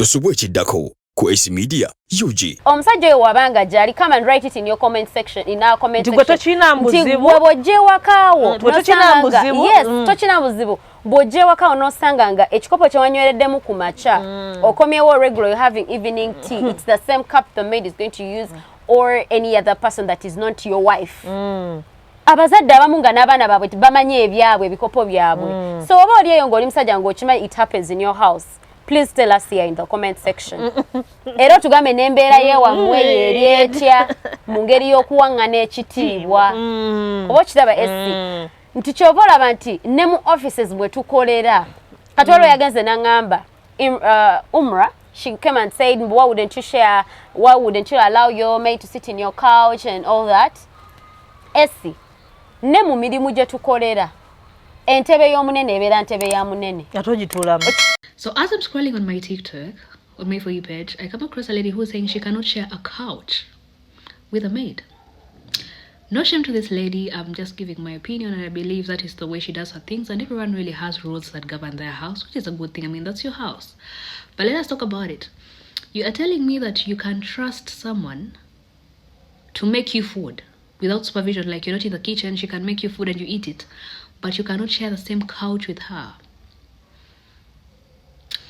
Tosubwa ekiddako ku Ace Media UG. Omusajja oyo wabanga gyali, come and write it in your comment section, in our comment Nti gwe section. tokirina Nti buzibu. gwe bw'ojja ewakaawo Gwe tokirina n'osanga nga- buzibu. Yes, tokirina buzibu. Bw'ojja ewakaawo n'osanga nga ekikopo kye wanywereddemu ku makya, okomyewo regular, you're having evening tea, it's the same cup the maid is going to use or any other person that is not your wife. Abazadde abamu nga n'abaana baabwe bamanyi ebyabwe, ebikopo byabwe. So oba oli eyo ng'oli musajja ng'okimanyi it happens in your house, please tell us here in the comment section, era otugambe n'embeera yeewammwe yeeri etya mu ngeri y'okuwaŋŋana ekitiibwa. Oba okiraba esi nti kyova olaba nti ne mu offices bwe tukolera, kati waliwo yagenze n'aŋŋamba Umra, she came and said, "Why wouldn't you share? Why wouldn't you allow your maid to sit in your couch and all that?" Esi ne mu mirimu gye tukolera, entebe y'omunene ebeera ntebe ya munene. Ate ogituulamu. So as I'm scrolling on my TikTok, on my For You page, I come across a lady who's saying she cannot share a couch with a maid. No shame to this lady. I'm just giving my opinion, and I believe that is the way she does her things. And everyone really has rules that govern their house, which is a good thing. I mean, that's your house. But let us talk about it. You are telling me that you can trust someone to make you food without supervision, like you're not in the kitchen, she can make you food and you eat it, but you cannot share the same couch with her.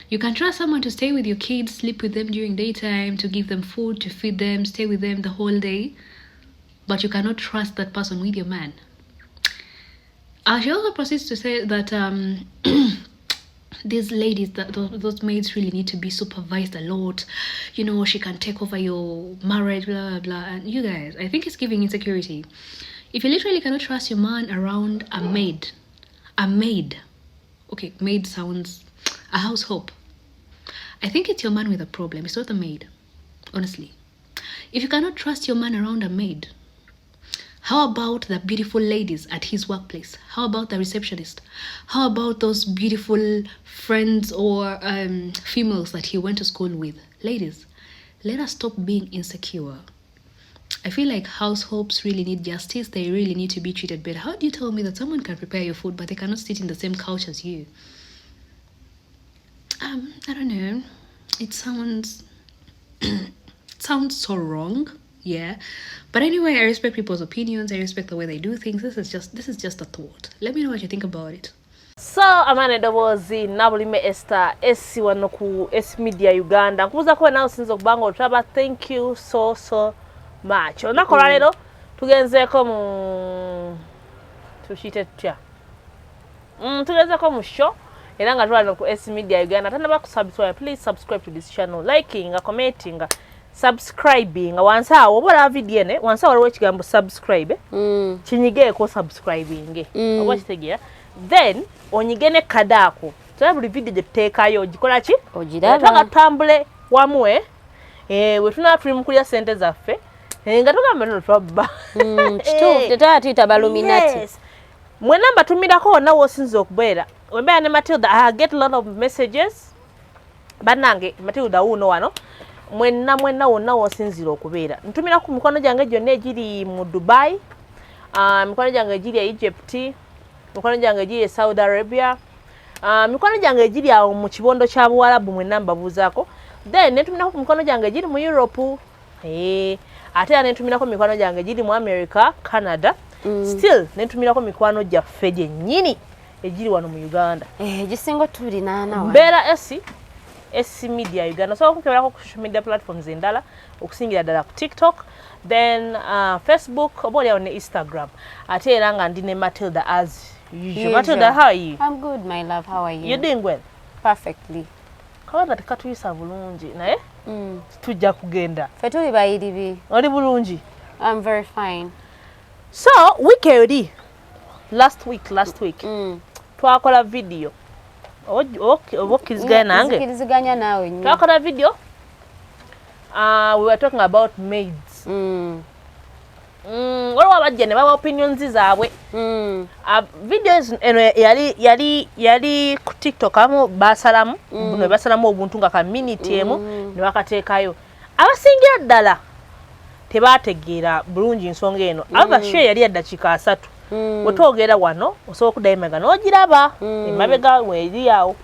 You can trust someone to stay with your kids, sleep with them during daytime, to give them food, to feed them, stay with them the whole day, but you cannot trust that person with your man. She also proceeds to say that these ladies, that those maids really need to be supervised a lot. She can take over your marriage, blah, blah, blah. And you guys, I think it's giving insecurity. If you literally cannot trust your man around a maid, okay, maid sounds, a house help. I think it's your man with a problem. It's not the maid, honestly. If you cannot trust your man around a maid, how about the beautiful ladies at his workplace? How about the receptionist? How about those beautiful friends or females that he went to school with? Ladies, let us stop being insecure. I feel like house helps really need justice. They really need to be treated better. How do you tell me that someone can prepare your food, but they cannot sit in the same couch as you? I don't know. It sounds so wrong. Yeah. But anyway, I respect people's opinions. I respect the way they do things. This is just a thought. Let me know what you think about it. So amaana eddoboozi Nabulime Esther Esi wano ku S Media Uganda. Nkubuuza kuba nawe osinza okuba nga otulaba. Thank you so so much. Olunaku olwaleero tugenzeeko mu, tukiyite tutya, tugenzeeko mu show era nga tulano ku S Media Uganda. Tanaba kusubscribe, please subscribe to this channel, liking, commenting, subscribing. Wansi awo oba olaba video ene, wansi awo waliwo ekigambo "subscribe". Kinyigeeko, subscribing, oba kitegeera? Then onyige ne kadaako tera buli video gye tuteekayo ogikola ki? Ogiraba. Twanga tutambule wamu, eh, bwe tunaba tuli mu kulya sente zaffe, nga tugamba nno twabba. Kituufu, tetwala tuyita baluminati. Yes. Mwenna mbatumirako wonna w'osinza okubeera. Wembeera ne Matilda, I get a lot of messages. Bannange, Matilda wuuno wano. Mwenna mwenna wonna w'osinzira okubeera, ntumira ku mikono gyange gyonna egiri mu Dubai, mikono gyange egiri e Egypt, mikono gyange egiri e Saudi Arabia, mikono gyange egiri awo mu kibondo kya Buwalabu, mwenna mbabuuzaako. Then nentumirako ku mikono gyange egiri mu Europe, ate era nentumirako mikwano gyange egiri mu America, Canada. Still nentumirako mikwano gyaffe gyennyini egiri wano mu Uganda. Eh, gisinga otulinaana wano. Mbeera Esi Media Uganda. Osobola okukeberako ku social media platforms endala, okusingira ddala ku TikTok, then Facebook, oba oliawo ne Instagram. Ate era nga ndi ne Matilda as usual. Usual. Matilda, how are you? I'm good, my love. How are you? You doing well? Perfectly. Kabanga tekatuyisa bulungi, naye tujja kugenda. Ffe tuli bayiribi. Oli bulungi? I'm very fine. So week eri last week twakola video. Oba okkiriziganya nange? Nzikiriziganya naawe nnyo. Twakola video, we were talking about maids. Waliwo abajja ne bawa opinions zaabwe. Videos eno yali ku TikTok. Abamu basalamu ne basalamu obuntu nga ka minute emu ne bakateekayo. Abasingira ddala tebategeera bulungi nsonga eno. Aba show yali ya ddakiika 30. Bwe twogera wano, osobola okuddayo emabega n'ogiraba, emabega weeri awo.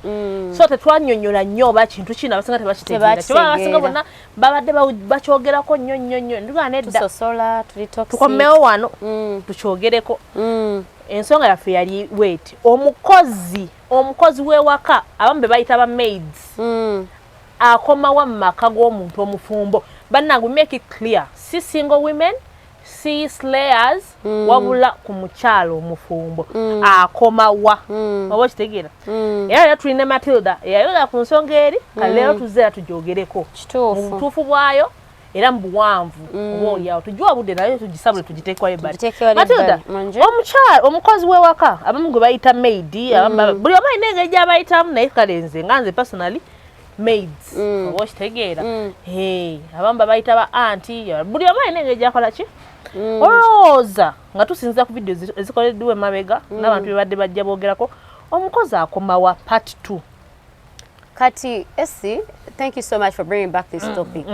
So tetwannyonnyola nnyo oba kintu kino abasinga tebakitegeera. Tebakitegeera. Kyova abasinga bonna babadde bakyogerako nnyo nnyo nnyo. Nduga nedda. Tusosola, tuli toxic. Tukomewo wano tukyogereko. Ensonga yaffe yali weti omukozi w'ewaka, abamu be bayita ba maids, akomawa mu maka g'omuntu omufumbo. Bannange, we make it clear, si single women, si slayers, wabula ku mukyalo omufumbo akomawa, oba okitegeera? Era tulina Matilda eyayogera ku nsonga eri. Kale leero tuzze era tugyogereko mu butuufu bwayo era mu buwanvu, oba oliawo tugiwa obudde naye tugisabule, tugiteekwayo ebbali. Tugiteekeyo Matilda, ebbali. Mungi. Omukyala omukozi w'ewaka, abamu gwe bayita maid, buli omu alina engeri gy'abayitamu, naye kale nze nga nze personally maids, oba okitegeera? Hey, abamu babayita ba aunty, buli omu alina engeri gyakola ki. Olowooza nga tusinziira ku vidiyo ezikoleddwa emabega n'abantu bebadde bajja boogerako, omukozi akomawa, part 2? Kati Esi, thank you so much for bringing back this topic.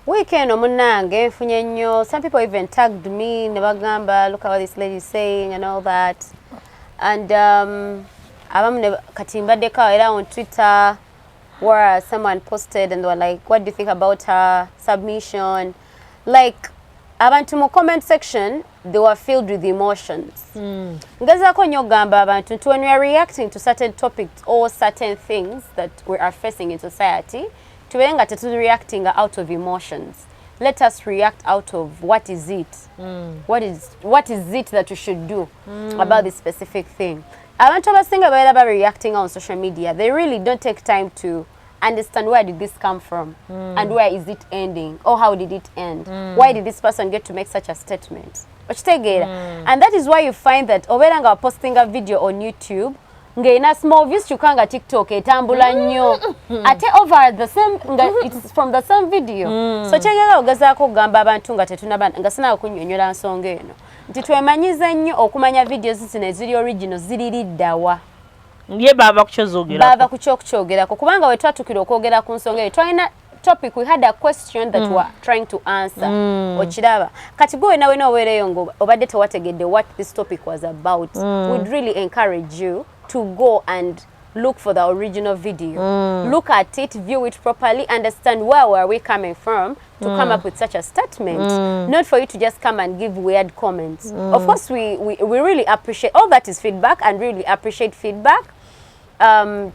Week eno munnange nfunye nnyo. Some people even tagged me ne bagamba, "Look at what this lady is saying," and all that. And abamu ne kati mbaddeko awo era on Twitter where someone posted and they were like, "What do you think about her submission?" Like, abantu mu comment section, they were filled with emotions. Ngezaako nnyo okugamba abantu nti when we are reacting to certain topics or certain things that we are facing in society, tubeere nga tetureactinga out of emotions. Let us react out of what is it, what is it that we should do about this specific thing. Abantu abasinga babeera ba reacting on social media, they really don't take time to understand where did this come from and where is it ending or how did it end, why did this person get to make such a statement, okitegeera? And that is why you find that obeera nga posting a video on YouTube ng'erina small views, kyokka nga TikTok etambula nnyo, ate over the same, nga it's from the same video. So kyengeza ogezaako okugamba abantu nga tetunaba, nga sinaba kunnyonnyola nsonga eno, nti twemanyize nnyo okumanya videos zino eziri original ziririddawa. Ye bava kukyozoogerako. Bava ku kyokukyogerako, kubanga we twatukira okwogera ku nsonga eyo, twalina topic, we had a question that we were trying to answer, okiraba? Kati gwe wena wena obeereyo nga obadde tewategedde what this topic was about, we'd really encourage you to go and look for the original video, look at it, view it properly, understand where were we coming from to come up with such a statement, not for you to just come and give weird comments. Of course we really appreciate all that is feedback and really appreciate feedback.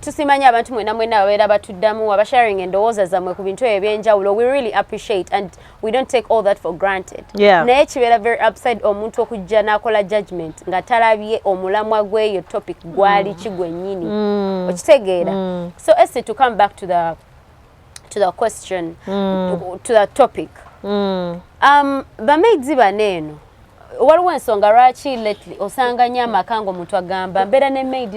Tusimanya abantu mwena mwena ababeera batuddamu, abasharing endowooza zammwe ku bintu ebyo ebyenjawulo. We really appreciate and we don't take all that for granted. Naye kibeera very upside omuntu okujja n'akola judgment nga talabye omulamwa gw'eyo topic gwali ki gwennyini, okitegeera? So esi, to come back to the question, to the topic, bamaids bano eno, waliwo ensonga lwaki lately osanga nnyo amaka nga omuntu agamba, "Mbeera ne maid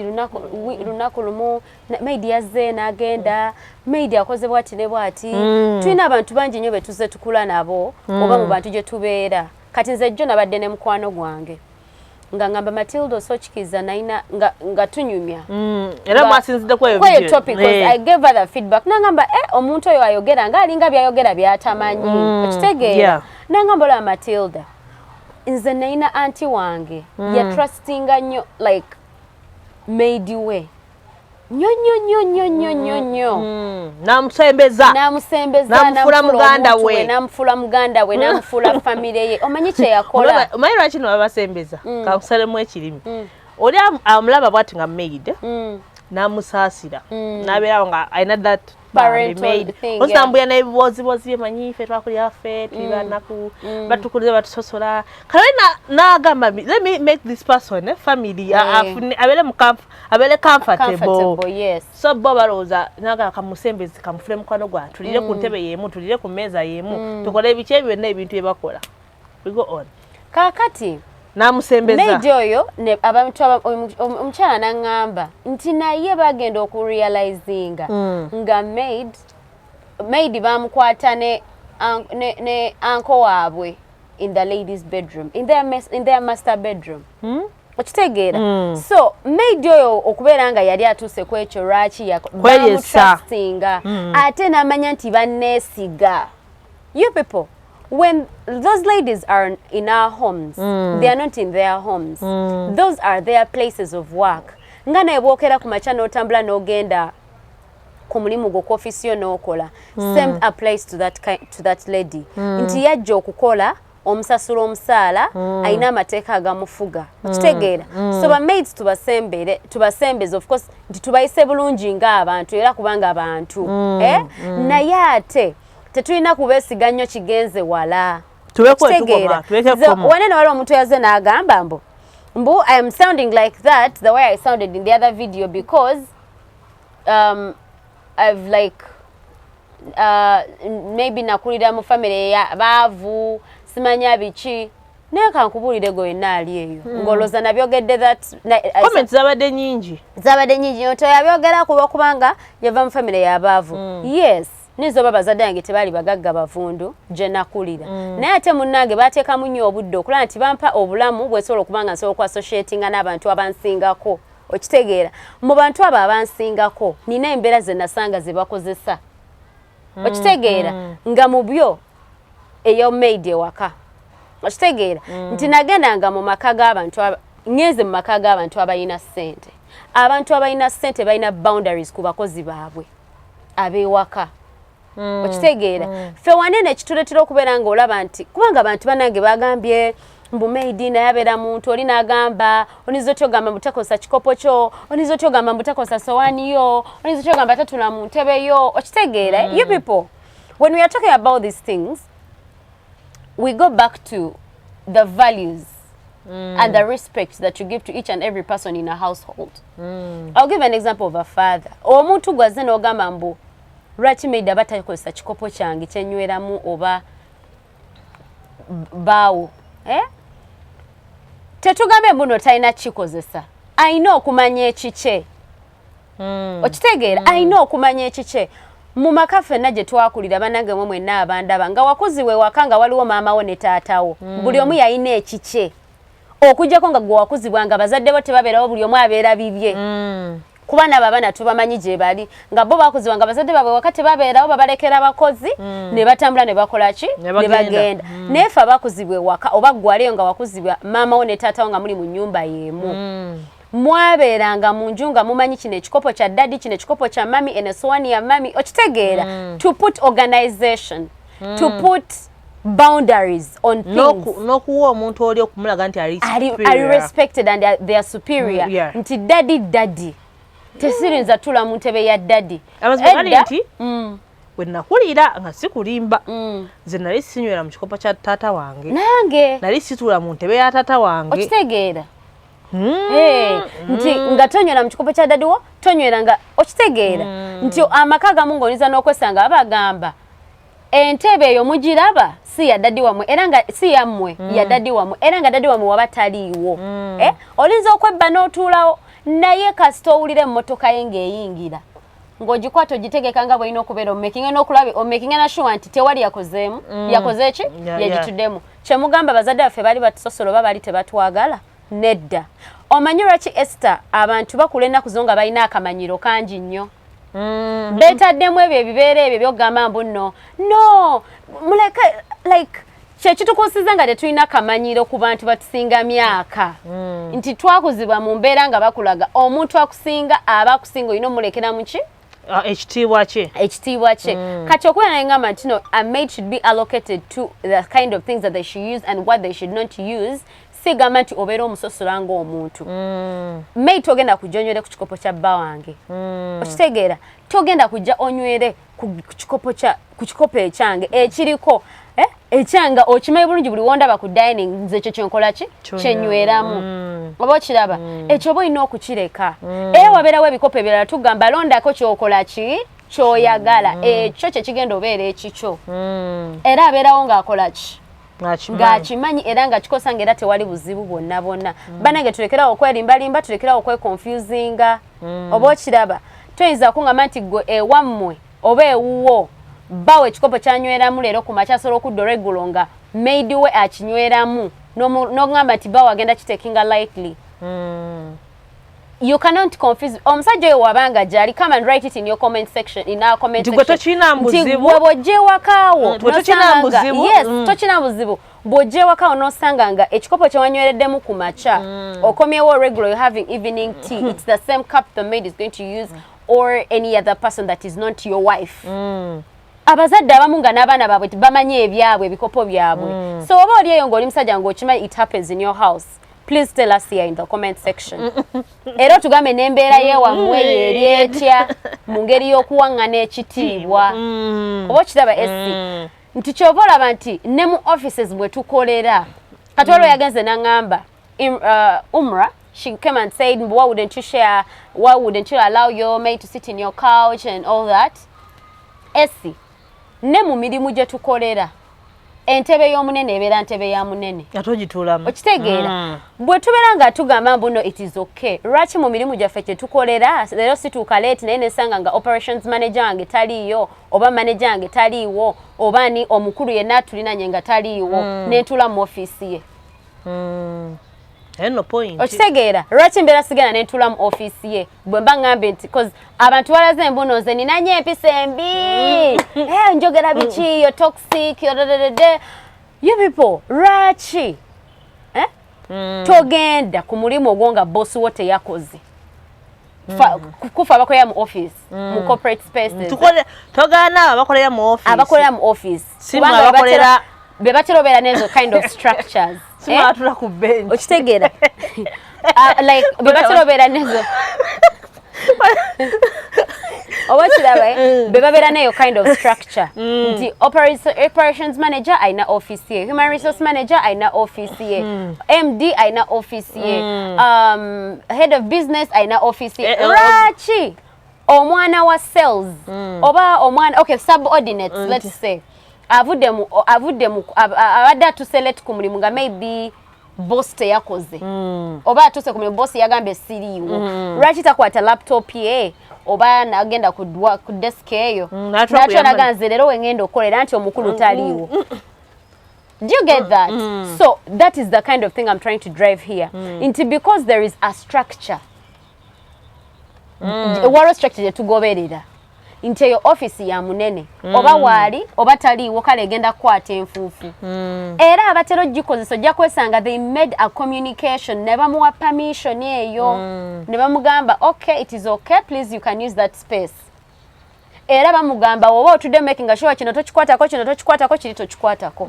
lunaku lumu, maid yazze n'agenda, maid akoze bwati ne bwati." Tulina abantu bangi nnyo be tuzze tukula nabo oba mu bantu gye tubeera. Kati nze jjo nabadde ne mukwano gwange nga ngamba, "Matilda, osokikiriza nalina nga tunyumya." Era mwasinzidde kweyo kweyo video. topic, 'cause I gave her the feedback. Nangamba, "Eh, omuntu oyo ayogera ng'alinga byayogera byatamanyi," okitegeera? Nangamba, "Olaba Matilda, nze nalina aunty wange yatrustinga nnyo like maid we nnyo nnyo nnyo nnyo nnyo nnyo nnyo." Namusembeza. N'amusembeza. N'amufuula muganda omuntu we. N'amufuula muganda we, n'amufuula famire ye. Omanyi kye yakola? Omanyi lwaki no babasembeza? Kakusalemu ekirimi. Oli amulaba bwati nga maid, n'amusaasira, n'abeerawo nga alina that parental thing, yeah. Osambulya n'ebibozibozi bye, manyi ffe twakulira, ffe tuli banaku, batukuliza, batusosola. Kale n'agamba, "Let me make this person family, abeere mu abeere comfortable." Comfortable, yes. So bo balowooza nagamba, "Kamusembezi, kamufule mukwano gwange, tulire ku ntebe y'emu, tulire ku mmeeza y'emu, tukole ebiki," ebyo byonna ebintu bye bakola. We go on. Kaakati n'amusembeza. Maid oyo abantu omukyala n'aŋŋamba nti naye bagenda okurealizinga nga maid bamukwata ne uncle waabwe in the ladies bedroom, in their master bedroom, okitegeera? So maid oyo okubeera nga yali atuuse ku ekyo, lwaki Kweyesa. bamutrustinga, ate n'amanya nti banneesiga. You people, When those ladies are in our homes, they are not in their homes. Those are their places of work. Nga naye bwokera ku makya n'otambula n'ogenda ku mulimu gwo ku ofisi yo n'okola, same applies to that lady, nti yajja okukola, omusasula omusaala, alina amateeka agamufuga, okitegeera? So bamaids tubasembere, tubasembeze, of course nti tubayise bulungi ng'abantu, era kubanga bantu, eh? Naye ate tetulina kubeesiga nnyo kigenze wala. Tubeko. Okitegeera? Etugoma, tubeko. Nze Ekkomo. Wanene waliwo omuntu yazze n'agamba mbu I am sounding like that, the way I sounded in the other video, because I've like maybe nakulira mu family ya baavu, simanya biki. Naye kankubuulire, gwe wenna ali eyo ng'olowooza nabyogedde that Comments zabadde nyingi. Zabadde nyingi nnyo. Toyabyogera kuba kubanga yava mu family y'abaavu. Yes, niyinza oba bazadde bange tebaali bagagga, bavundu gye nakulira, naye ate munnange baateekamu nnyo obudde okulaba nti bampa obulamu bwesobola okuba nga nsobola okuassociatinga n'abantu abansingako, okitegeera? Mu bantu abo abansingako nina embeera ze nasanga ze bakozesa, okitegeera? Nga mu byo eyo maid ewaka, okitegeera nti nagendanga mu maka g'abantu ŋŋenze mu maka g'abantu abalina ssente. Abantu abalina ssente balina boundaries ku bakozi baabwe ab'ewaka, okitegeera? Ffe wanene kituleetera okubeera ng'olaba nti kubanga abantu bannange bagambye mbu maid naye abeera muntu. Oli n'agamba, oyinza otya ogamba mbu takozesa kikopo kyo? Oyinza otya ogamba mbu takozesa sowaani yo? Oyinza otya ogamba tatula mu ntebe yo? Okitegeera? You people, when we are talking about these things, we go back to the values and the respect that you give to each and every person in a household. I'll give an example of a father. Omuntu gwazze n'ogamba mbu lwaki maid aba takozesa kikopo kyange kyenyweramu oba baawo, eh? Tetugambe mbu no talina kikozesa, alina okumanya ekikye, okitegeera? Alina okumanya ekikye. Mu maka ffenna gye twakulira, bannange mwe mwenna abandaba, nga wakuziwe waka nga waliwo maama wo ne taatawo, buli omu yalina ekikye, okuggyako nga gwe wakuzibwa nga bazadde bo tebabeerawo, buli omu abeera bibye. Kuba nabo abaana tubamanyi gye bali, nga bo bakuzibwa nga bazadde baabwe waka tebabeerawo, babalekera bakozi ne batambula ne bakola ki? Ne Ne bagenda. bagenda. Naye ffe abakuzibwa ewaka, oba gwaliyo nga wakuzibwa maama wo ne taatawo nga muli mu nnyumba y'emu, mwabeeranga mu nju nga mumanyi kino ekikopo kya daddy, kino ekikopo kya mummy, eno esowani ya mummy, okitegeera? To put organization, to put boundaries on things. N'okuwa omuntu oli okumulaga nti ali Ali superior. Respected and they are superior. Nti daddy, daddy tesirinza tula mu ntebe ya daddy. Amazima gali Edda- nti bwe nakulira, nga sikulimba, nze nali sinywera mu kikopo kya taata wange. Nange. Nali situula mu ntebe ya taata wange. Okitegeera? Eh, nti nga tonywera mu kikopo kya daddy wo, tonywera nga, okitegeera nti amaka gamu ng'oyinza n'okwesanga babagamba entebe eyo mugiraba si ya daddy wammwe, era nga si yammwe, ya daddy wammwe, era nga daddy wammwe waba taliiwo, eh, olinza okwebba n'otuulawo, naye kasita owulira emmotoka ye ng'eyingira, ng'ogikwata ogitegeka nga bw'olina okubeera, omakinga n'okulaba, omakinga na sure nti tewali yakozeemu, yakoze ki, yagituddemu. Kyemugamba bazadde baffe baali batusosola oba baali tebatwagala? Nedda. Omanyi lwaki, Esther, abantu bakula ennaku zo nga balina akamanyiro kangi nnyo? Beetaddemu ebyo ebibeera ebyo byogamba mbu nno no muleke, like kyekitukuusiza nga tetulina kamanyiro ku bantu batusinga myaka, nti twakuzibwa mu mbeera nga bakulaga omuntu akusinga aba akusinga, olina omulekera muki? Ah, ekitiibwa kye. Ekitiibwa kye. Kati okubeera naye ngamba nti no, a maid should be allocated to the kind of things that they should use and what they should not use, sigamba nti obeera omusosola ng'omuntu. Maid togenda kujja onywere ku kikopo kya bba wange, okitegeera? Togenda kujja onywere ku kikopo kya ku kikopo ekyange ekiriko, eh, ekyange okimanyi bulungi, buli wondaba ku dining nze ekyo kyenkola ki? Kyenyweramu. Oba okiraba ekyo, oba olina okukireka. Era wabeerawo ebikopo ebirala, tugamba londako kyokola ki, kyoyagala, ekyo kyekigenda obeera ekikyo. Era abeerawo ng'akola ki? Ng'akimanyi. Ng'akimanyi era nga kikosa, nga era tewali buzibu bwonna bwonna. Bannange, tulekerawo okwerimbalimba, tulekerawo okweconfusinga. Oba okiraba, toyinza kuŋŋamba nti gwe ewammwe oba ewuwo bawe ekikopo kyanyweramu leero ku makya, asobola okudda olweggulo nga maid we akinyweramu, n'oŋŋamba nti bawe agenda kitakinga lightly. You cannot confuse omusajja oyo wabanga gyali. Come and write it in your comment section, in our comment Nti gwe section. tokirina Nti buzibu. gwe bw'ojja ewakaawo Gwe tokirina n'osanga buzibu. Yes, tokirina buzibu. Bw'ojja ewakaawo n'osanga nga ekikopo kye wanywereddemu ku makya, okomyewo regular, you're having evening tea, it's the same cup the maid is going to use or any other person that is not your wife. Abazadde abamu nga n'abaana baabwe bamanyi ebyabwe, ebikopo byabwe. So oba oli eyo ng'oli musajja ng'okimanyi it happens in your house, please tell us here in the comment section, era otugambe n'embeera yewammwe eri etya mu ngeri y'okuwaŋŋana ekitiibwa. Oba okiraba esi nti kyova olaba nti ne mu offices mwe tukolera, kati waliwo yagenze n'aŋŋamba, Umra, she came and said, "Why wouldn't you share? Why wouldn't you allow your maid to sit in your couch and all that?" Esi ne mu mirimu gye tukolera, entebe y'omunene ebeera ntebe ya munene. Ate ogituulamu. Okitegeera? Bwe tubeera nga tugamba mbu no, it is okay, lwaki mu mirimu gyaffe kye tukolera leero situuka late naye nesanga nga operations manager wange taliiyo, oba manager wange taliiwo, oba ni omukulu yenna atulinanye nga taliiwo, nentuula mu ofiisi ye? Naye no point. Okitegeera? Lwaki mbeera sigenda nentuula mu ofiisi ye bwe mba ŋŋambye nti cause abantu balaze embuno, nze ninanye empisa embi, njogera biki, yo toxic, yo dadadade. You people, lwaki, eh? Togenda ku mulimu ogwo nga bosi wo teyakoze? Kufa abakolera mu office, mu corporate spaces. Togaana abo abakolera mu office. Abakolera mu office. Si mwe Kubanga be batera obeera n'ezo kind of structures. Si Eh? mwe abatula ku bench. Okitegeera? Like be batera obeera nezo, oba kiraba, eh? Be babeera neyo kind of structure nti operations manager alina office ye, human resource manager alina office ye, MD alina office ye, head of business alina office ye. Eh, eh, Lwaki omwana wa sales oba omwana, okay, subordinates, let's say avudde mu abadde atuse late ku mulimu nga maybe boss teyakoze, oba atuuse ku mulimu boss yagambye siriiwo, lwaki takwata laptop ye oba nagenda ku desk eyo n'atula natula ku naga nze leero wengenda okukolera nti omukulu taliiwo? Do you get that? So that is the kind of thing I'm trying to drive here. Nti because there is a structure. Waliwo structure gye tugoberera nti eyo office ya munene, oba waali oba taliiwo, kale egenda kukwata enfuufu. Era abatera ogikozesa ojja kwesanga they made a communication ne bamuwa permission eyo ne bamugamba, "Okay, it is okay, please, you can use that space." Era bamugamba woba otudde making sure kino tokikwatako, kino tokikwatako, kiri tokikwatako,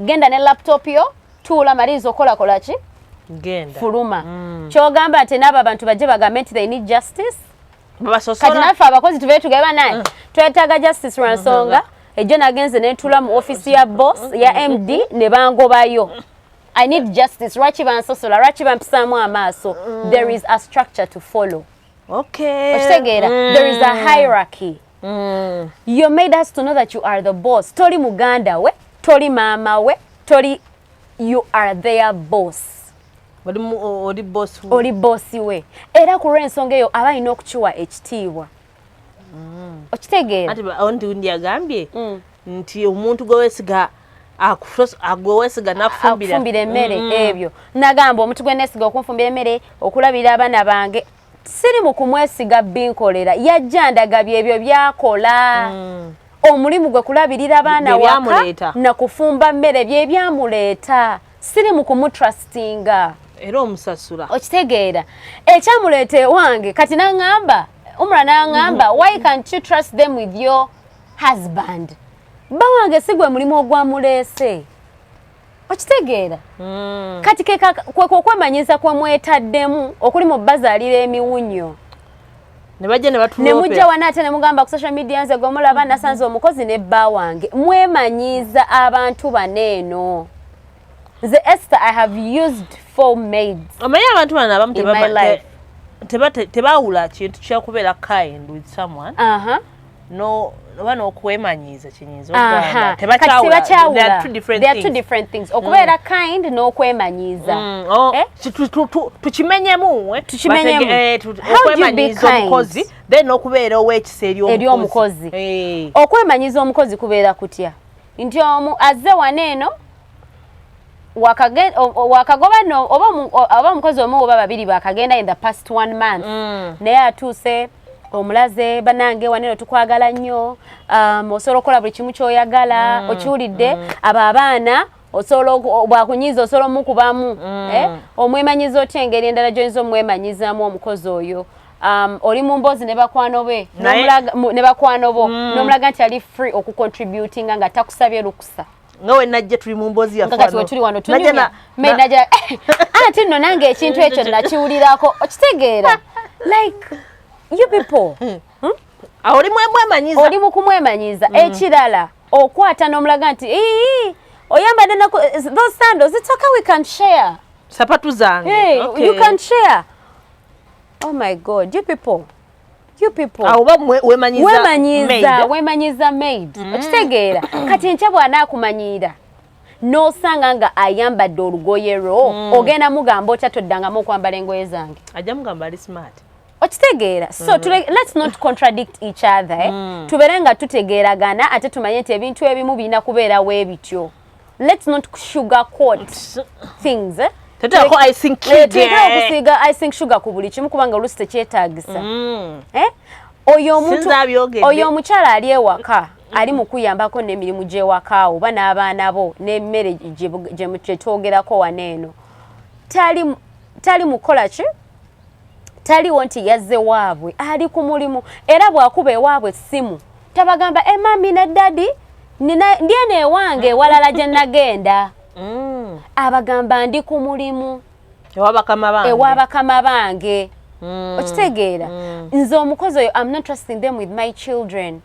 genda ne laptop yo, tuula, maliriza okolakola ki, genda. Fuluma. Kyogamba nti n'abo abantu bajje bagambe nti they need justice. Kati babasosola. Naffe abakozi tubeere tugambe naye twetaaga justice lwa nsonga ejjo nagenze nentula mu office ya boss, ya MD, ne bangobayo. I need justice. Lwaki bansosola? Lwaki bampisaamu amaaso? There is a structure to follow. Okitegeera? There is a hierarchy. You made us to know that you are the boss. Toli muganda we, toli maama we, toli, you are their boss. Oli boss. Oli bosi we, era ku lw'ensonga eyo aba alina okukiwa ekitiibwa. Okitegeera? Anti nti undi yagambye nti omuntu gwe weesiga gwe weesiga nakufumbira. Akufumbira emmere. Ebyo nagamba omuntu gwe neesiga okunfumbira emmere, okulabirira abaana bange, siri mu kumwesiga binkolera, yajja ndagabye ebyo byakola. Omulimu gwe kulabirira abaana Bye waka byamuleeta. na kufumba mmere, bye byamuleeta. Siri mu kumutrustinga. Era omusasula. Okitegeera? Ekyamuleeta ewange kati naŋŋamba, Umra naŋŋamba, "Why can't you trust them with your husband?" Bba wange si gwe mulimu ogwamuleese. Okitegeera? Kati kwekwo okwemanyiza kwe mwetaddemu okuli mu bazaalira emiwunyo. Ne bajja ne Ne batuloopera. mujja wano ate ne mugamba ku social media, nze gwe mulaba nasanze omukozi ne bba wange. Mwemanyiiza abantu bano eno. Nze Esther, I have used four maids Omanyi abantu bano abamu in my life. Tebawula kintu kyakubeera kind with someone no oba n'okwemanyiiza kiyinza okugamba. Kati tebakyawula. They are two different They are two things. different things, okubeera kind n'okwemanyiiza. Oh, Eh? tukimenyemu, eh? Tukimenyemu. How do you be Okwemanyiiza kind? omukozi then n'okubeera ow'ekisa eri Eri omukozi. Eh. Okwemanyiiza omukozi kubeera kutya? Nti omu azze wano eno Wakagoba no oba omukozi omu oba babiri bakagenda in the past one month, naye atuuse omulaze, "Banange, waneno tukwagala nnyo, osobola okukola buli kimu kyoyagala." Okiwulidde? Abo abaana osobola bwakunyiiza osobola omukubamu, eh? Omwemanyiza otya? Engeri endala gy'oyinza omwemanyizaamu omukozi oyo, oli mu mboozi ne bakwano be, ne bakwano bo, n'omulaga nti ali free okucontributinga nga takusabye lukusa. Nga we najja tuli mu mboozi yaffe. Nga kati wetuli wano tunyumya, najja ati nno nange ekintu ekyo nakiwulirako. Okitegeera? Like, you people, Awo oli mwemwemanyiza. Oli mu kumwemanyiza. Ekirala, okwata n'omulaga nti, "Ii, oyambadde those sandals, it's okay, we can share." Sapatu zange. Hey, you can share. Oh my God, you people, you people. Awo oba wemanyiza. Wemanyiza. Maid. Wemanyiza maid. Okitegeera? Kati enkya bw'anaakumanyiira n'osanga nga ayambadde olugoye lwo, ogenda mugamba otya? "Toddangamu okwambala engoye zange"? Ajja mugamba ali smart. Okitegeera? So let's not contradict each other, eh? Tubeere nga tutegeeragana, ate tumanye nti ebintu ebimu birina kubeerawo ebityo. Let's not sugar coat things, eh? Teteekako icing Eh, cake. Tulekere okusiiga icing sugar ku buli kimu, kubanga oluusi tekyetaagisa. Eh? Oyo omuntu, Sinza abyogedde. oyo omukyala ali ewaka, ali mu kuyambako n'emirimu gy'ewaka oba n'abaana bo n'emmere gye twogerako wano eno, tali mukola ki, taliwo nti yazze waabwe, ali ku mulimu. Era bw'akuba ewaabwe essimu tabagamba, "E mummy ne daddy, ndi eno ewange ewalala gye nagenda." Abagamba, "Ndi ku mulimu." Ewa bakama bange. Ewa bakama bange. Okitegeera? Nze omukozi oyo, I'm not trusting them with my children,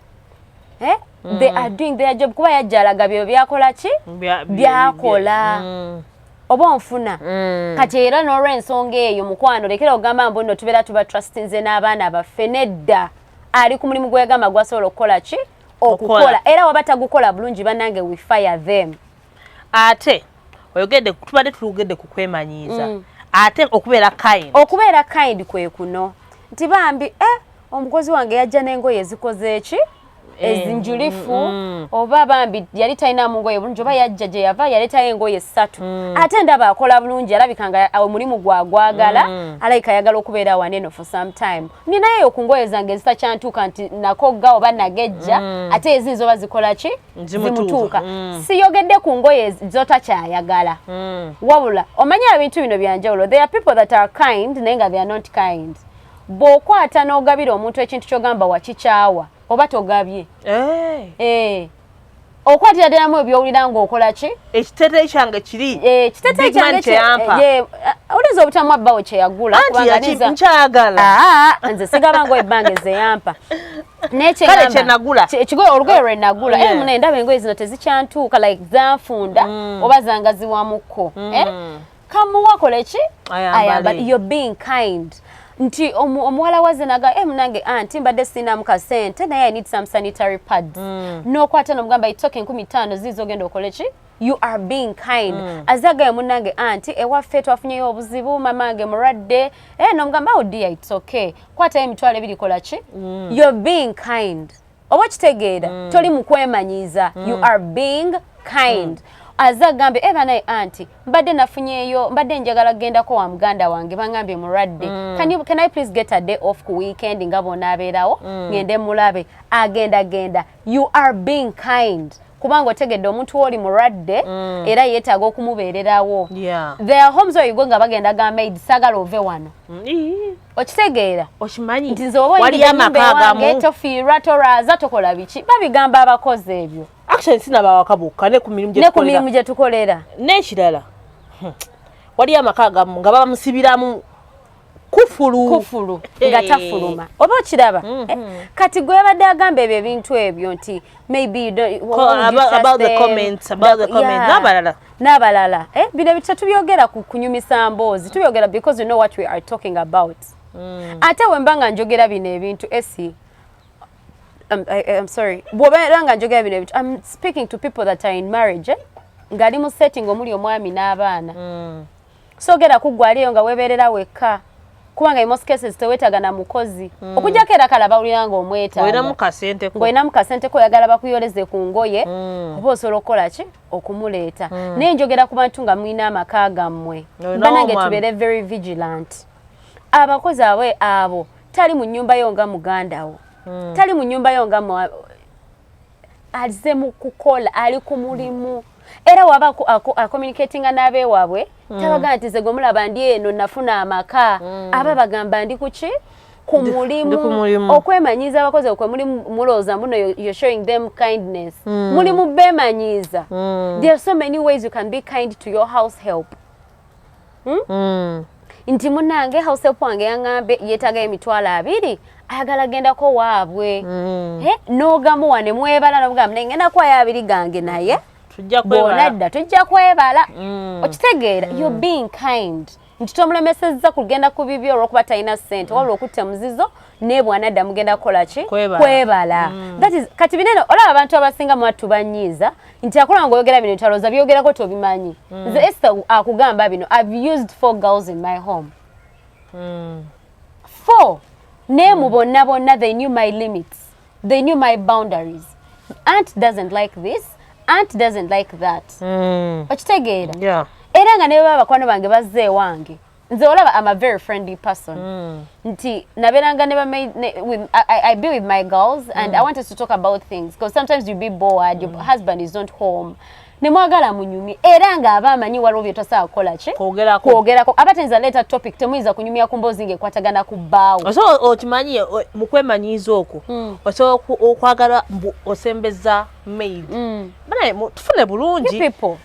eh? They are doing their job, kuba yajja alaga byo byakola ki, byakola. Oba onfuna? Kati era n'olw'ensonga eyo, mukwano, lekera ogamba mbu nno tubeera tuba trustinze n'abaana baffe. Nedda, ali ku mulimu gwegamba gwasobola okukola ki, okukola. Era waba tagukola bulungi, bannange, we fire them. Ate oyogedde, tubadde tulugedde ku kwemanyiiza, ate okubeera kind. Okubeera kind kwe kuno nti, "Bambi, eh, omukozi wange yajja n'engoye ezikoze eki, ezinjulifu," oba, "Bambi, yali talinamu ngoye bulungi," oba, "Yajja gye yava yaleetayo engoye ssatu, ate ndaba akola bulungi, alabika nga omulimu gwagwagala, alabika ayagala okubeera waneno for some time. Ninayo ku ngoye zange ezitakyantuuka nti nakogga oba nagejja, ate eziyinza oba zikola ki, Zimutuuka." Zimutuuka. Siyogedde ku ngoye zotakyayagala, wabula omanyi ebintu bino byanjawulo. There are people that are kind naye nga they are not kind. Bw'okwata n'ogabira omuntu ekintu ky'ogamba wakikyawa, oba togabye. Eh, Eh, okwatira ddalamu ebyowulira ng'okola ki. Ekiteeteeyi kyange kiri. Eh, kiteeteeyi Big man kyange kyeyampa. Olinza obutamu abbawo kyeyagula. Anti kubanga nkyagala. Aa, nze sigaba ngoye ebbanga ezeyampa. Kale kyenagula. Olugoye lwe nagula, eh, mune ndaba engoye zino tezikyantuuka, like zanfunda oba zangaziwamukko, eh? Kamuwakole ki. Ayambale. Ayambale. You're being kind nti omuwala waze naga, "Eh, munange anti mbadde sinamu kasente, naye I need some sanitary pads." N'okwata n'omugamba, "Itoke 50,000 ziizo, ogenda okole ki." You are being kind. Azagaye, "Munange anti ewaffe twafunyeyo obuzibu, mamange mulwadde," eh, n'omugamba, "Oh dear, it's okay, kwatayo 20,000, kola ki." You're being kind. Oba okitegeera? Toli mu kwemanyiiza, you are being kind. Aze agambe, "E banaye anti mbadde nafunyeeyo, mbadde njagala kugendako wa muganda wange, bangambye mulwadde. Can I please get a day off ku weekend nga bonaabeerawo, ngende mulabe?" Agenda genda. You are being kind kubanga otegedde omuntu woli mulwadde era yeetaaga okumubeererawo. There are homes where you go nga bagenda ga maid, "Saagala ove wano." Okitegeera? Okimanyi Nti, "Nze oba waliyo oyingidde ennyumba amaka ewange, agamu tofiirwa, tolwaza, tokola biki." Babigamba abakozi ebyo. Actually sinabawaka bokka, ne ku mirimu gye Ne ku tukolera. mirimu gye tukolera. N'ekirala, waliyo amaka agamu nga babamusibiramu kufulu. Kufulu nga tafuluma. Oba okiraba? Eh, kati gwe yabadde agamba ebyo ebintu ebyo nti maybe you don't, why would you trust about the them? comments, about the comments. Yeah. N'abalala. N'abalala. Eh, bino ebintu tetubyogera ku kunyumisa mboozi, tubyogera because you know what we are talking about. Ate bwe mba nga njogera bino ebintu esi, I'm sorry, bw'obeera nga njogera bino ebintu, I'm speaking to people that are in marriage, eh? Ng'ali mu setting omuli omwami n'abaana. Soogera kuggwa aliyo nga weebeerera wekka. Kubanga in most cases teweetaaga na mukozi, okujjako era kale abawulira nga omwetaaga. Olinamu kasente ko. Ng'olinamu kasente ko, oyagala bakuyoleze ku ngoye, oba osobola okukola ki, okumuleeta. Naye njogera ku bantu nga mulina amaka gammwe. Olinawo Banange, omwami. tubeere very vigilant. Abakozi abwe abo tali mu nnyumba yo nga muganda wo, tali mu nnyumba yo nga azze mu kukola, ali ku mulimu. Era waba acommunicatinga n'abeewaabwe, tabagamba nti ze gwe mulaba ndi eno nafuna amaka. Aba bagamba ndi kuki, ku mulimu. Ndi ku mulimu. Okwemanyiiza abakozi okwe muli mulowooza muno you're showing them kindness, muli mu beemanyiiza. There are so many ways you can be kind to your house help. Nti munange, house help wange yaŋŋambe yeetaaga 20,000, ayagala gendako waabwe. Eh, n'ogamuwa ne mwebala, nobugamba naye ngenda kuwayo 20 gange, naye Tujja kwebala. Bw'onadda tujja kwebala. Okitegeera? You're being kind nti tomulemesezza kugenda ku bibyo olw'okuba talina ssente, wabula okutta muzizo, naye bw'anadda mugenda kukola ki? Kwebala. Kwebala. That is, kati binene olaba abantu abasinga mwattu banyiiza nti akola ng'oyogera bino, talowooza byogerako tobimanyi. Nze Esther akugamba bino, I've used four girls in my home, four, naye mu bonna bonna they knew my limits, they knew my boundaries. Aunt doesn't like this, aunt doesn't like that. Okitegeera? Yeah. Era nga ne baba bakwano bange bazze ewange, nze olaba I'm a very friendly person, nti nabeeranga ne I be with my girls and I want us to talk about things, because sometimes you be bored, your husband is not home, ne mwagala munyumye, era ng'aba amanyi waliwo bye tosobola kukola ki? Kwogerako. Kwogerako. Aba tayinza leeta topic, temuyinza kunyumya ku mboozi ng'ekwatagana ku bbaawo. Osobola okimanyi mu kwemanyiiza okwo, osobola okwagala mbu osembeza maid. Banaye tufune bulungi. You people.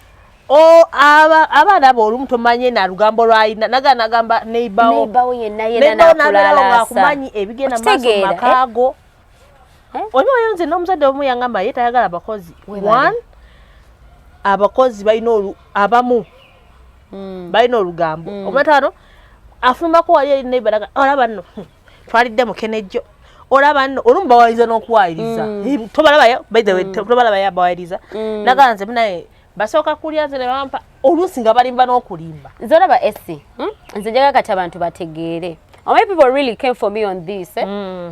Abaana abo olumu tomanye na lugambo lwalina, naga nagamba neighbour. Neighbour yenna yenna. Neighbour nabeerawo N'akulalaasa. ng'akumanyi ebigenda mu maaso mu Okitegeera, maka go. Eh? Oli oyo nze n'omuzadde omu yangamba ye tayagala bakozi. Webale. One, abakozi balina abamu balina olugambo. Omwetaano afulumako wali eri neighbour naga, olaba nno, twalidde mukenejjo, olaba nno olumu bawayiriza n'okuwayiriza. Eh, tobalabayo, by the way, tobalabayo abawayiriza. Naga nze munaye basooka kulya nze ne bampa, oluusi nga balimba n'okulimba. Nze olaba esi, Nze njagala kati abantu bategeere. Omanyi people really came for me on this, eh?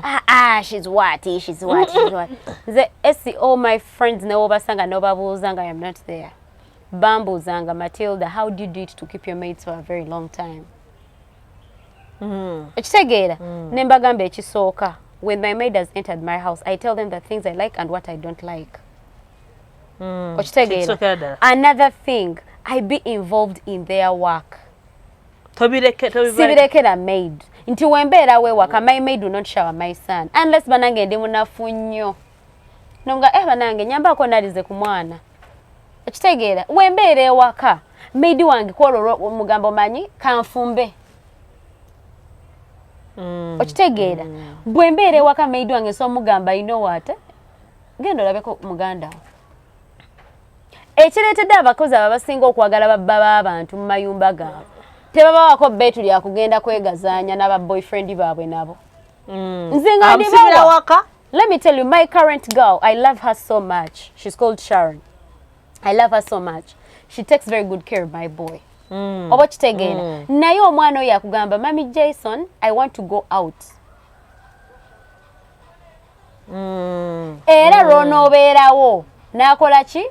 Ah, ah, she's what, she's what, she's what. Nze esi, all my friends newobasanga nobabuuza nga I am not there, bambuuzanga, "Matilda, how do you do it to keep your mates for a very long time?" Ekitegeera? Ne mbagamba ekisooka, when my maid has entered my house, I tell them the things I like and what I don't like. Okitegeera? Kisookera ddala. Another thing, I be involved in their work. Tobireke, tobibaleke. Sibirekera maid nti wembeera wewaka, my maid will not shower my son unless banange ndi munafu nnyo, nonga eh, banange nyambako nalize ku mwana. Okitegeera? Wembeera ewaka, maid wange kwolwo mugambo manyi kanfumbe. Okitegeera? Bwe mbeera ewaka, maid wange so mugamba, "You know what, genda olabeko muganda wo." Ekireetedde abakozi abo abasinga okwagala babba b'abantu mu mayumba gaabwe, tebabawako beetu lyakugenda kwegazaanya n'aba boyfriend baabwe nabo. Nze nga Amusibira ndibawa. waka. Let me tell you, my current girl, I love her so much. She's called Sharon. I love her so much. She takes very good care of my boy. Oba okitegeera? Naye omwana oyo akugamba, "Mummy Jason, I want to go out." Era lw'onoobeerawo n'akola ki?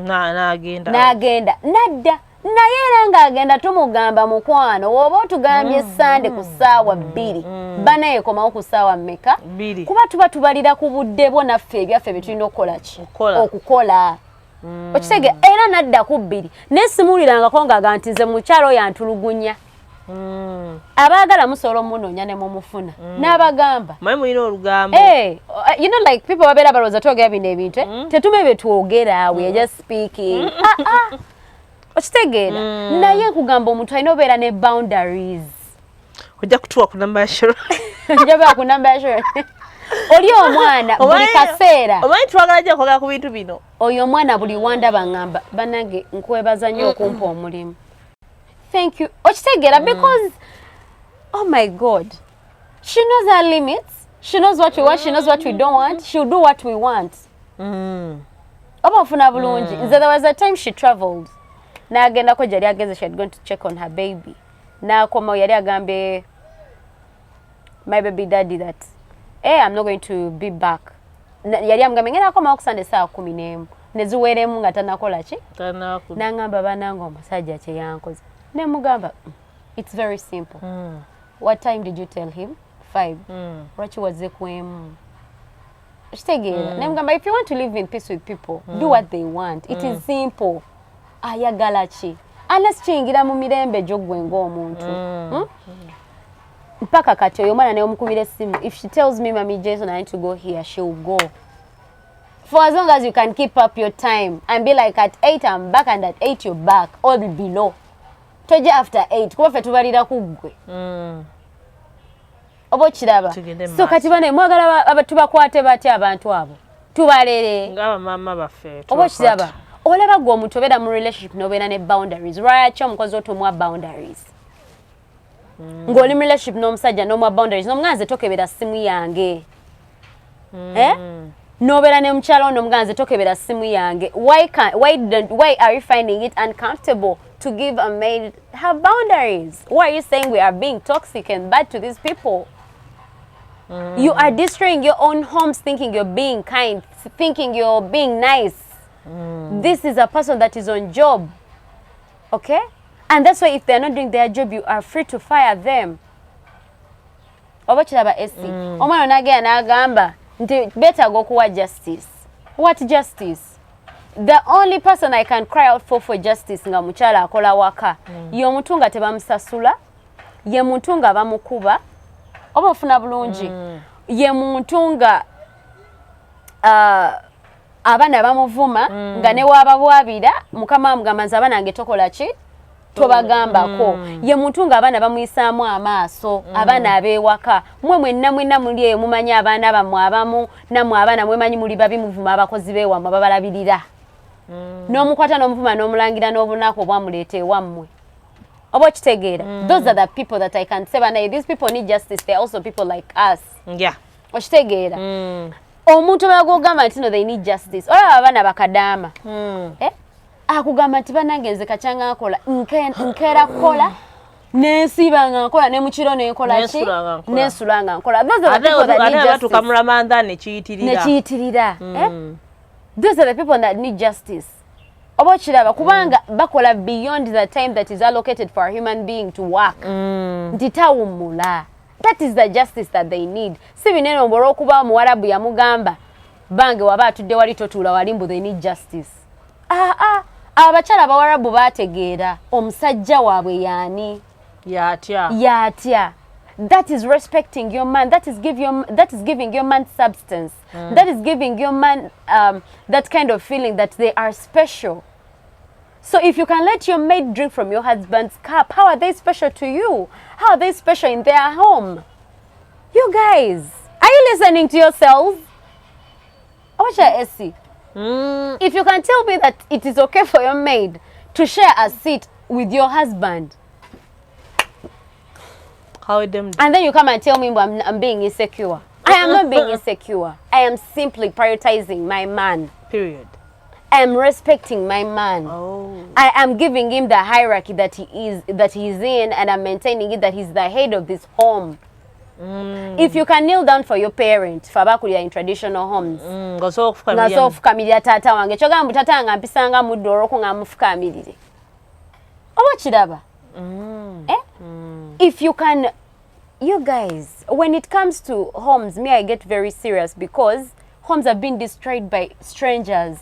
N'agenda. N'agenda nadda. Naye era ng'agenda tumugamba, "Mukwano, woba otugambye Sande ku ssaawa 2, banaye komawo ku ssaawa mmeka?" 2. Kuba tuba tubalira ku budde bwo naffe ebyaffe bye tulina okukola ki? Okukola. Okukola. Okitege? Era nadda ku 2, naye simuwulirangako ng'aga nti nze mukyalo oyo antulugunya. Abaagala musobola omunoonya ne mumufuna n'abagamba. Manyi mulina olugambo. Hey, like people babeera balowooza twogera bino ebintu, eh? Tetume bye twogera, we are just speaking. Ah, ah. Okitegeera? Naye nkugamba omuntu alina obeera ne boundaries. Ojja kutuwa ku namba ya Sharon. Njaba ku namba ya Sharon. Oli omwana buli kaseera. Omanyi twagala nnyo okwogera ku bintu bino. Oyo omwana buli wandaba ngamba, "Bannange, nkwebaza nnyo okumpa omulimu, thank you." Okitegeera? Because oh my God, she knows her limits, she knows what we want, she knows what we don't want. She'll do what we want. Oba ofuna bulungi? Nze there was a time she traveled n'agendako gyali agenze, she had gone to check on her baby, n'akomawo yali agambye My baby daddy that, hey, I'm not going to be back. Yali amugambye ngenda komawo ku Sunday saa 11 neziweremu nga tanakola ki. Nangamba, banange, omusajja kyeyankoze. Nemugamba, it's very simple. What time did you tell him? 5. Lwaki wazze ku emu? Kitegeera? Nemugamba, if you want to live in peace with people, do what they want. It is simple. Ayagala ki? Unless kiyingira mu mirembe gyo ggwe ng'omuntu. Mpaka kati oyo omwana newomukubira essimu, if she tells me, "Mami Jason, I need to go here," she'll go. For as long as you can keep up your time and be like, "At 8 I'm back," and at 8 you're back or below. Tojja after 8 kuba ffe tubalira ku ggwe. Oba okiraba? Tugende mu So kati bane mwagala tubakwate batya abantu abo? Tubalere. Ng'abamaama baffe. Oba okiraba? Olaba gwe omuntu obeera mu relationship n'obeera ne boundaries. Lwaki omukozi otomuwa boundaries? Ng'oli mu relationship n'omusajja n'omuwa boundaries, n'omugamba nze tokebera ssimu yange. Eh? N'obeera ne mukyala wo n'omugamba nze tokebera ssimu yange. Why, can, why, don't, why are you finding it uncomfortable to give a maid her boundaries? Why are you saying we are being toxic and bad to these people? You are destroying your own homes thinking you're being kind, thinking you're being nice. This is a person that is on job. Okay? And that's why if they're not doing their job, you are free to fire them. Oba kiraba esi? Omwana n'agenda n'agamba nti beetaaga okuwa justice. What justice? The only person I can cry out for justice nga mukyala akola waka ye omuntu nga tebamusasula, ye muntu nga bamukuba, oba ofuna bulungi, ye muntu nga abaana bamuvuma, nga ne waababwabira mukama amugamba nze abaana nge tokola ki, tobagambako. Ye muntu ng'abaana bamuyisaamu amaaso. Abaana ab'ewaka, mwe mwenna mwenna muli eyo mumanyi abaana bammwe abamu, nammwe abaana mwemanyi muli babi, muvuma abakozi b'ewammwe babalabirira. N'omukwata n'omuvuma n'omulangira n'obunaku obwamuleeta ewammwe. Oba okitegeera? Those are the people that I can say, banaye, these people need justice. They are also people like us. Okitegeera? Omuntu omulala gw'ogamba nti no, they need justice, olaba abaana bakadaama. Eh? Akugamba nti bannange nze kacyanga nkola, nkeera kukola, nensiiba nga nkola, ne mukiro nenkola ki, Nensula nga nkola. Nensula nga nkola. Those are the people that ate need batuuka justice. Mu Ramadhan nekiyitirira. Nekiyitirira, eh? Those are the people that need justice. Oba okiraba? Kubanga bakola beyond the time that is allocated for a human being to work, nti tawummula. That is the justice that they need. Si binene mbu olw'okuba omuwarabu yamugamba bange waba atudde wali totuula wali, mbu they need justice. Ah, ah, abakyala abawarabu bategeera omusajja waabwe yaani. Yatya. Yatya. That is respecting your man. That is giving your man substance. That is giving your man that kind of feeling that they are special. So if you can let your maid drink from your husband's cup, how are they special to you? How are they special in their home? You guys, are you listening to yourselves? Ocha Esi, if you can tell me that it is okay for your maid to share a seat with your husband, Kaweddemu. and then you come and tell me I'm being insecure. I am not being insecure. I am simply prioritizing my man. Period. I am respecting my man. Oh. I am giving him the hierarchy that he is in, and I'm maintaining it that he's the head of this home. If you can kneel down for your parent, fe abakulira in traditional homes, ng'osobola okufukamira. Nga sobola okufukamirira taata wange, kyogamba mbu taata wange ampisanga muddu olw'oku nga mufukamirire. Oba kiraba? Eh? If you can, you guys, when it comes to homes, me, I get very serious because homes have been destroyed by strangers,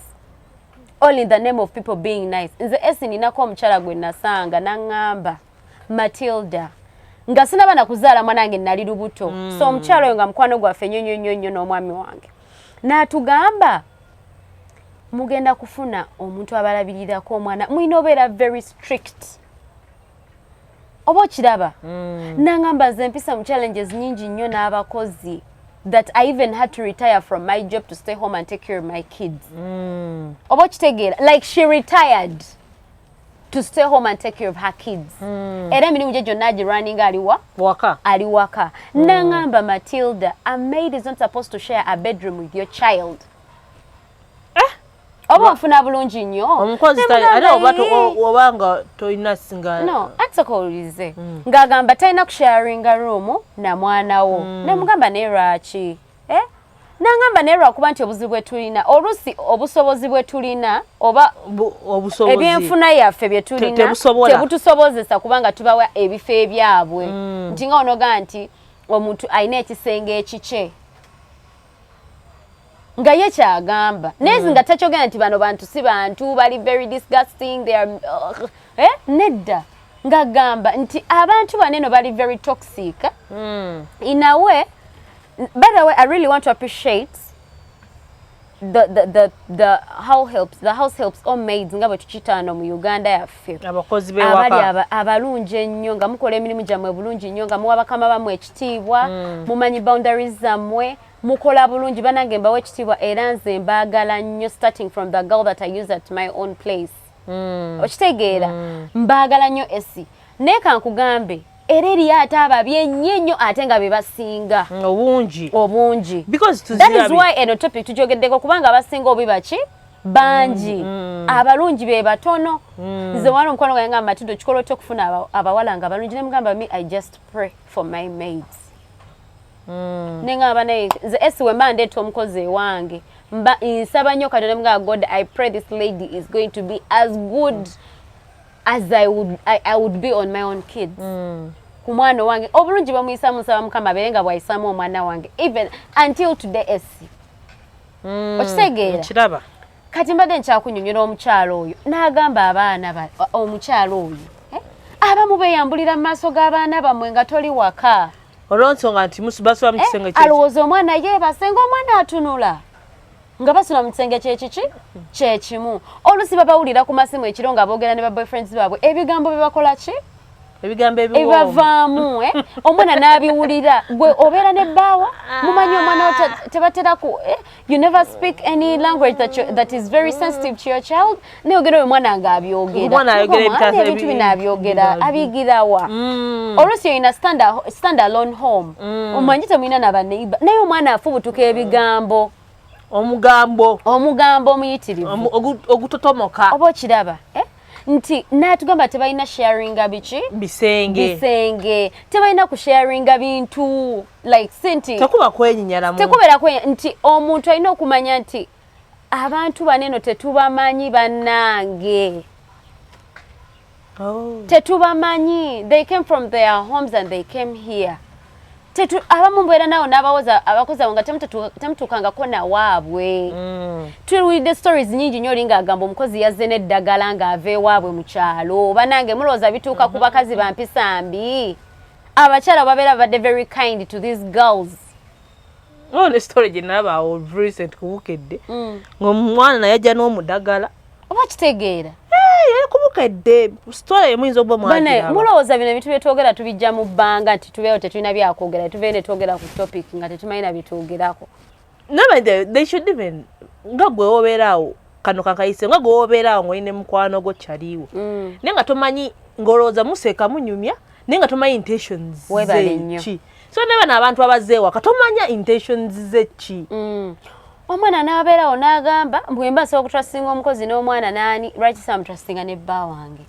all in the name of people being nice. Nze esi ninako omukyala gwe nasanga naŋŋamba, Matilda, nga sinaba nakuzaala mwana wange, nali lubuto. So omukyala oyo nga mukwano gwaffe nnyo nnyo nnyo nnyo n'omwami wange, n'atugamba, mugenda kufuna omuntu abalabirirako omwana, mulina obeera very strict. Oba okiraba? Nangamba nze mpisa mu challenges nyingi nnyo n'abakozi that I even had to retire from my job to stay home and take care of my kids. Oba okitegeera? Like, she retired to stay home and take care of her kids. Era emirimu gye gyonna agirwaninga aliwa? Waka. Ali waka. Nangamba, Matilda, a maid is not supposed to share a bedroom with your child. Oba Oba onfuna bulungi nnyo. Omukozi ate oba nga tolina singa no, ate owulirize. Ng'agamba talina kusharinga room na mwana wo. Nemugamba, naye lwaki? Eh? Nangamba naye lwakuba nti obuzibu bwe tulina, oluusi obusobozi bwe tulina oba obusobozi ebyenfuna yaffe bye tulina tebusobola. Tebutusobozesa kubanga tubawa ebifo ebyabwe, nti nga onoga nti omuntu alina ekisenge ekikye nga ye kyagamba, naye nga takyogera nti bano bantu si bantu, bali very disgusting, they are, eh? Nedda, ng'agamba nti abantu bano eno bali very toxic in a way. By the way, I really want to appreciate the house helps, the house helps or maids nga bwe tukitaano mu Uganda yaffe, abakozi abali bewaka abalungi ennyo, nga mukola emirimu gyammwe bulungi nnyo, nga muwa bakama bammwe ekitiibwa, mumanyi boundaries zammwe, mukola bulungi. Banange, mbawa ekitiibwa era nze mbaagala nnyo, starting from the girl that I use at my own place. Okitegeera? Mbaagala nnyo esi, naye kankugambe, era eriyo ate ababi ennyo ennyo, ate nga be basinga obungi. Obungi. Because That is tuzirabye. why eno topic tugyogeddeko, kubanga abasinga obi baki bangi, abalungi be batono. Nze wali omukwano gwange ngamba, "Matindo, kikola otya okufuna abawala nga balungi?" Nemugamba, "Me, I just pray for my maids." Nengamba, naye nze esi wemba ndeeta omukozi ewange, mba nsaba nnyo Katonda, nemugamba, "God, I pray this lady is going to be as good as I would be on my own kids." Ku mwana owange obulungi bamuyisaamu, nsaba Mukama abeere nga bwayisaamu omwana wange, even until today esi. Okitegeera? Nkiraba. Kati mbadde nkyakunyonyola omukyalo oyo n'agamba abaana omukyalo oyo, eh? Abamu beeyambulira mu maaso g'abaana bammwe nga toli waka. Olw'ensonga nti basula mu Eh, kisenge kye alowooza omwana yeebase, ng'omwana atunula nga basula mu kisenge kyekiki kyekimu. Oluusi babawulira ku masimu ekiro nga boogera ne ba boyfriends baabwe, ebigambo bye bakola ki, ebigambo ebiwoomu. Ebibavaamu, eh? Omwana n'abiwulira. Gwe obeera ne bbaawa, mumanyi omwana wo tebatera ku, eh? You never speak any language that is very sensitive to your child, naye ogera oyo omwana ng'abyogera. Omwana ayogera Omwana ebintu bino abyogera abigirawa? Oluusi olina stand alone home, omanyi temulina nabaneiba, naye omwana afubutuka ebigambo. Omugambo. Omugambo omuyitirivu. Ogutotomoka. Oba okiraba, eh? Nti n'atugamba tebalina sharinga biki? Bisenge. Bisenge, tebalina kusharinga bintu, like si nti tekuba kwenyinyalamu. Tekubeera kwe nti omuntu alina okumanya nti abantu baneno tetubamanyi, bannange. Oh. Tetubamanyi. They came from their homes and they came here. Abamu mbeera nawo n'abawoza abakozi abo nga temutuukangako nawaabwe. Tuwulidde stories nyingi nnyo, oli ng'agamba omukozi yazze n'eddagala ng'ava ewaabwe mu kyalo. Banange, mulowooza bituuka ku bakazi bampisa mbi? Abakyala babeera babadde very kind to these girls. Oh, ne story gye nalaba awo recent kubukedde, ng'omwana naye ajja n'omudagala. Oba kitegeera? Yali kubukedde, story emuyinza okuba Bane, mwagiraba. Mulowooza bino ebintu byetwogera tubijja mu bbanga nti tubeewo tetulina byakwogera, tubeere ne twogera ku topic nga tetumanyi na byetwogerako? No, but they should even nga gwe wobeera awo, kano kankayise, nga gwe wobeera awo ng'olina mukwano gwo kyaliwo, naye nga tomanyi, ng'olowooza museeka munyumya, naye nga tomanyi intentions Weebale ze nnyo. ki. So ne bano abantu abazze ewaka, tomanya intentions ze ki. Omwana n'abeerawo n'agamba, bwe mba nsobola okutrustinga omukozi n'omwana naani, lwaki saamutrustinga ne bba wange?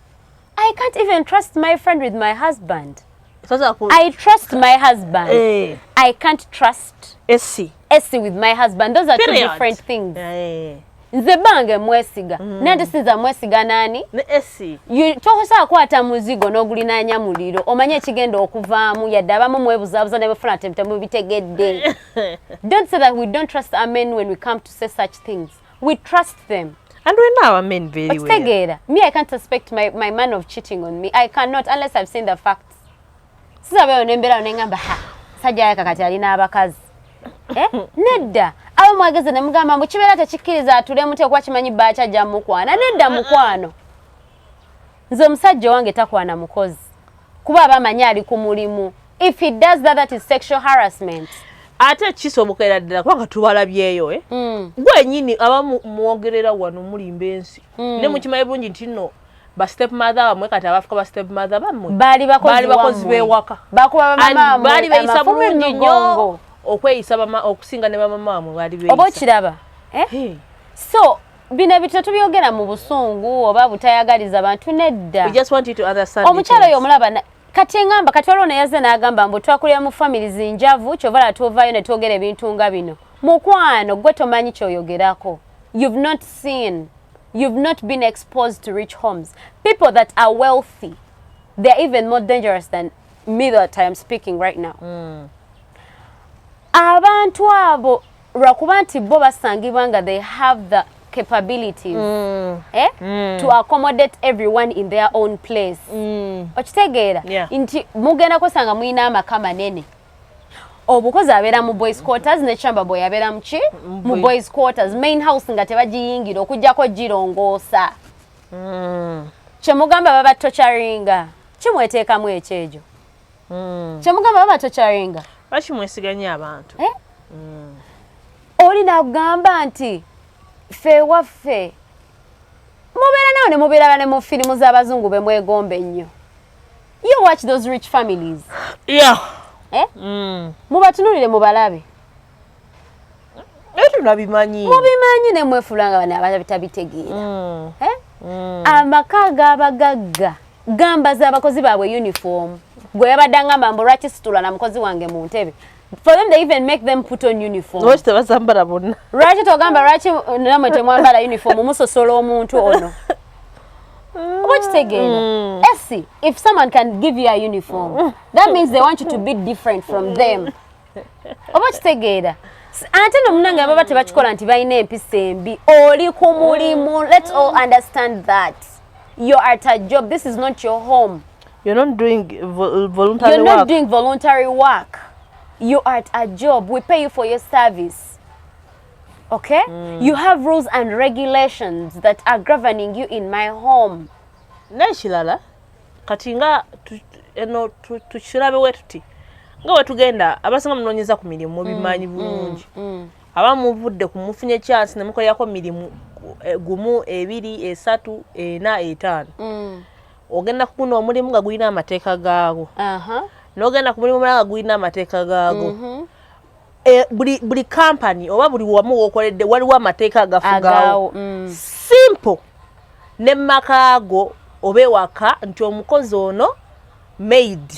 I can't even trust my friend with my husband. Sasa ku I trust my husband. Eh. I can't trust esi Essie with my husband. Those are two Period. different things. Eh. Nze bange mwesiga, naye nti sinza mwesiga naani? Ne esi. Tosobola kwata muzigo n'ogulinaanya muliro, omanye ekigenda okuvaamu. Yadde abamu mwebuzaabuza ne bafuna temubitegedde. Don't say that we don't trust our men when we come to say such things. We trust them. And we know our men very well. Okitegeera? Me, I can't suspect my man of cheating on me. I cannot, unless I've seen the facts. Sisabeeyo nembeerawo neŋŋamba, ha, sajja yaka kati alina abakazi. Eh? Nedda, aba mwageze ne mugamba mbu kibeera tekikkiriza atule mutya kuba kimanyi bakyajja mukwana. Nedda mukwano, nze omusajja owange takwana mukozi kuba aba amanyi ali ku mulimu. If he does that, that is sexual harassment. Ate kisobokera ddala kubanga tubalabyeyo, eh? Gwenyini abamu mwogerera wano mulimba ensi, ne mukimanyi bulungi nti nno ba step mother bamwe, kati abafuka ba step mother bammwe, baali bakozi baali bakozi wammwe. b'ewaka. Bakuba And bamama baali beeyisa amafumu bulungi emigongo. nnyo okweyisa okusinga ne bamama bamwe baali beeyisa. Oba okiraba, eh? Hey. So Bino ebintu tetubyogera mu busungu oba butayagaliza bantu, nedda. We just want you to understand. Omukyala oyo omulaba kati eŋŋamba kati waliwo neyazze n'agamba mbu twakulira mu families njavu, kyova laba twovaayo ne twogera ebintu nga bino. Mukwano gwe tomanyi kyoyogerako. You've not seen, you've not been exposed to rich homes. People that are wealthy, they're even more dangerous than me that I am speaking right now. Abantu abo lwakuba nti bo basangibwa nga they have the capabilities to accommodate everyone in their own place. Okitegeera? Yeah. Nti mugenda kusanga mulina amaka manene, obukozi abeera mu boys quarters ne chamber boy abeera mu ki, mu boys quarters. Main house nga tebagiyingira okugjako girongoosa. Kyemugamba baba torturinga, kimweteekamu ekyejo kyemugamba baba torturinga. Lwaki mwesiganya abantu? Eh? Oli nagamba nti ffe ewaffe mubeera nawe ne mubeera ne mu firimu z'abazungu be mwegomba ennyo. You watch those rich families. Eh? Mubatunulire, mubalabe. Naye tunabimanyi. Mubimanyi ne mwefula nga bano abatabitegeera. Eh? Amaka g'abagagga gambaza abakozi baabwe uniform. Gwe yabadde angamba mbu lwaki situla na mukozi wange mu ntebe, for them they even make them put on uniform. Lwaki tebazambala bonna? Lwaki togamba, lwaki namwe temwambala uniform? Musosola omuntu ono, oba okitegeera? Esi, if someone can give you a uniform, that means they want you to be different from them, oba okitegeera? Ate no munange baba tebakikola nti balina empisa embi. Oli ku mulimu. Let's all understand that you're at a job. This is not your home. You're not doing voluntary You're not work. doing voluntary work. You are at a job. We pay you for your service, okay? You have rules and regulations that are governing you in my home. N'ekirala kati nga eno tukirabe we tuti nga bwe tugenda, abasinga munoonyeza ku mirimu, mubimanyi bulungi. Abamu muvudde ku mufunye chance ne mukolerako mirimu gumu, ebiri, esatu, ena, etaano. Ogenda kuguna omulimu nga gulina amateeka gaago, n'ogenda ku mulimu omulala nga gulina amateeka gaago. Buli kampani oba buli wamu wokoledde waliwo amateeka agafugaawo. Agaawo. Simple, ne mmakaago oba ewaka nti omukozi ono maid,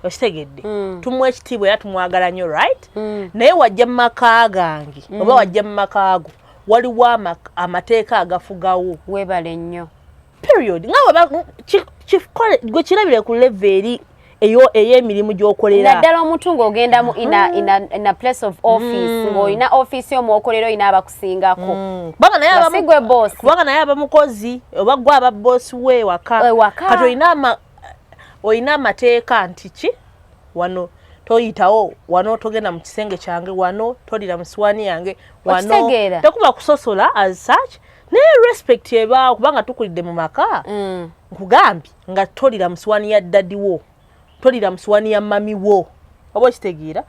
okitegedde, tumuwa ekitiibwa era tumwagala nnyo, right? Naye wajja mu maka gange oba wajja mu makaago, waliwo amateeka agafugawo. Weebale nnyo. Period. Nga bwe gwe kirabire ku level eri eyo ey'emirimu gy'okolera. Naddala omuntu ng'ogenda mu in a place of office, ng'olina office yo mw'okolera, olina abakusingako. Kubanga naye Nga si gwe boss. Kubanga naye aba mukozi oba gwe aba boss we ewaka. Ewaka. Kati olina amateeka nti ki, wano toyitawo, wano togenda mu kisenge kyange, wano tolira mu siwaani yange, wano Okitegeera? Tekuba kusosola as such, naye respect ebaawo kubanga tukulidde mu maka. Nkugambye nga tolira mu siwaani ya daddy wo, tolira mu siwaani ya mummy wo, oba okitegeera?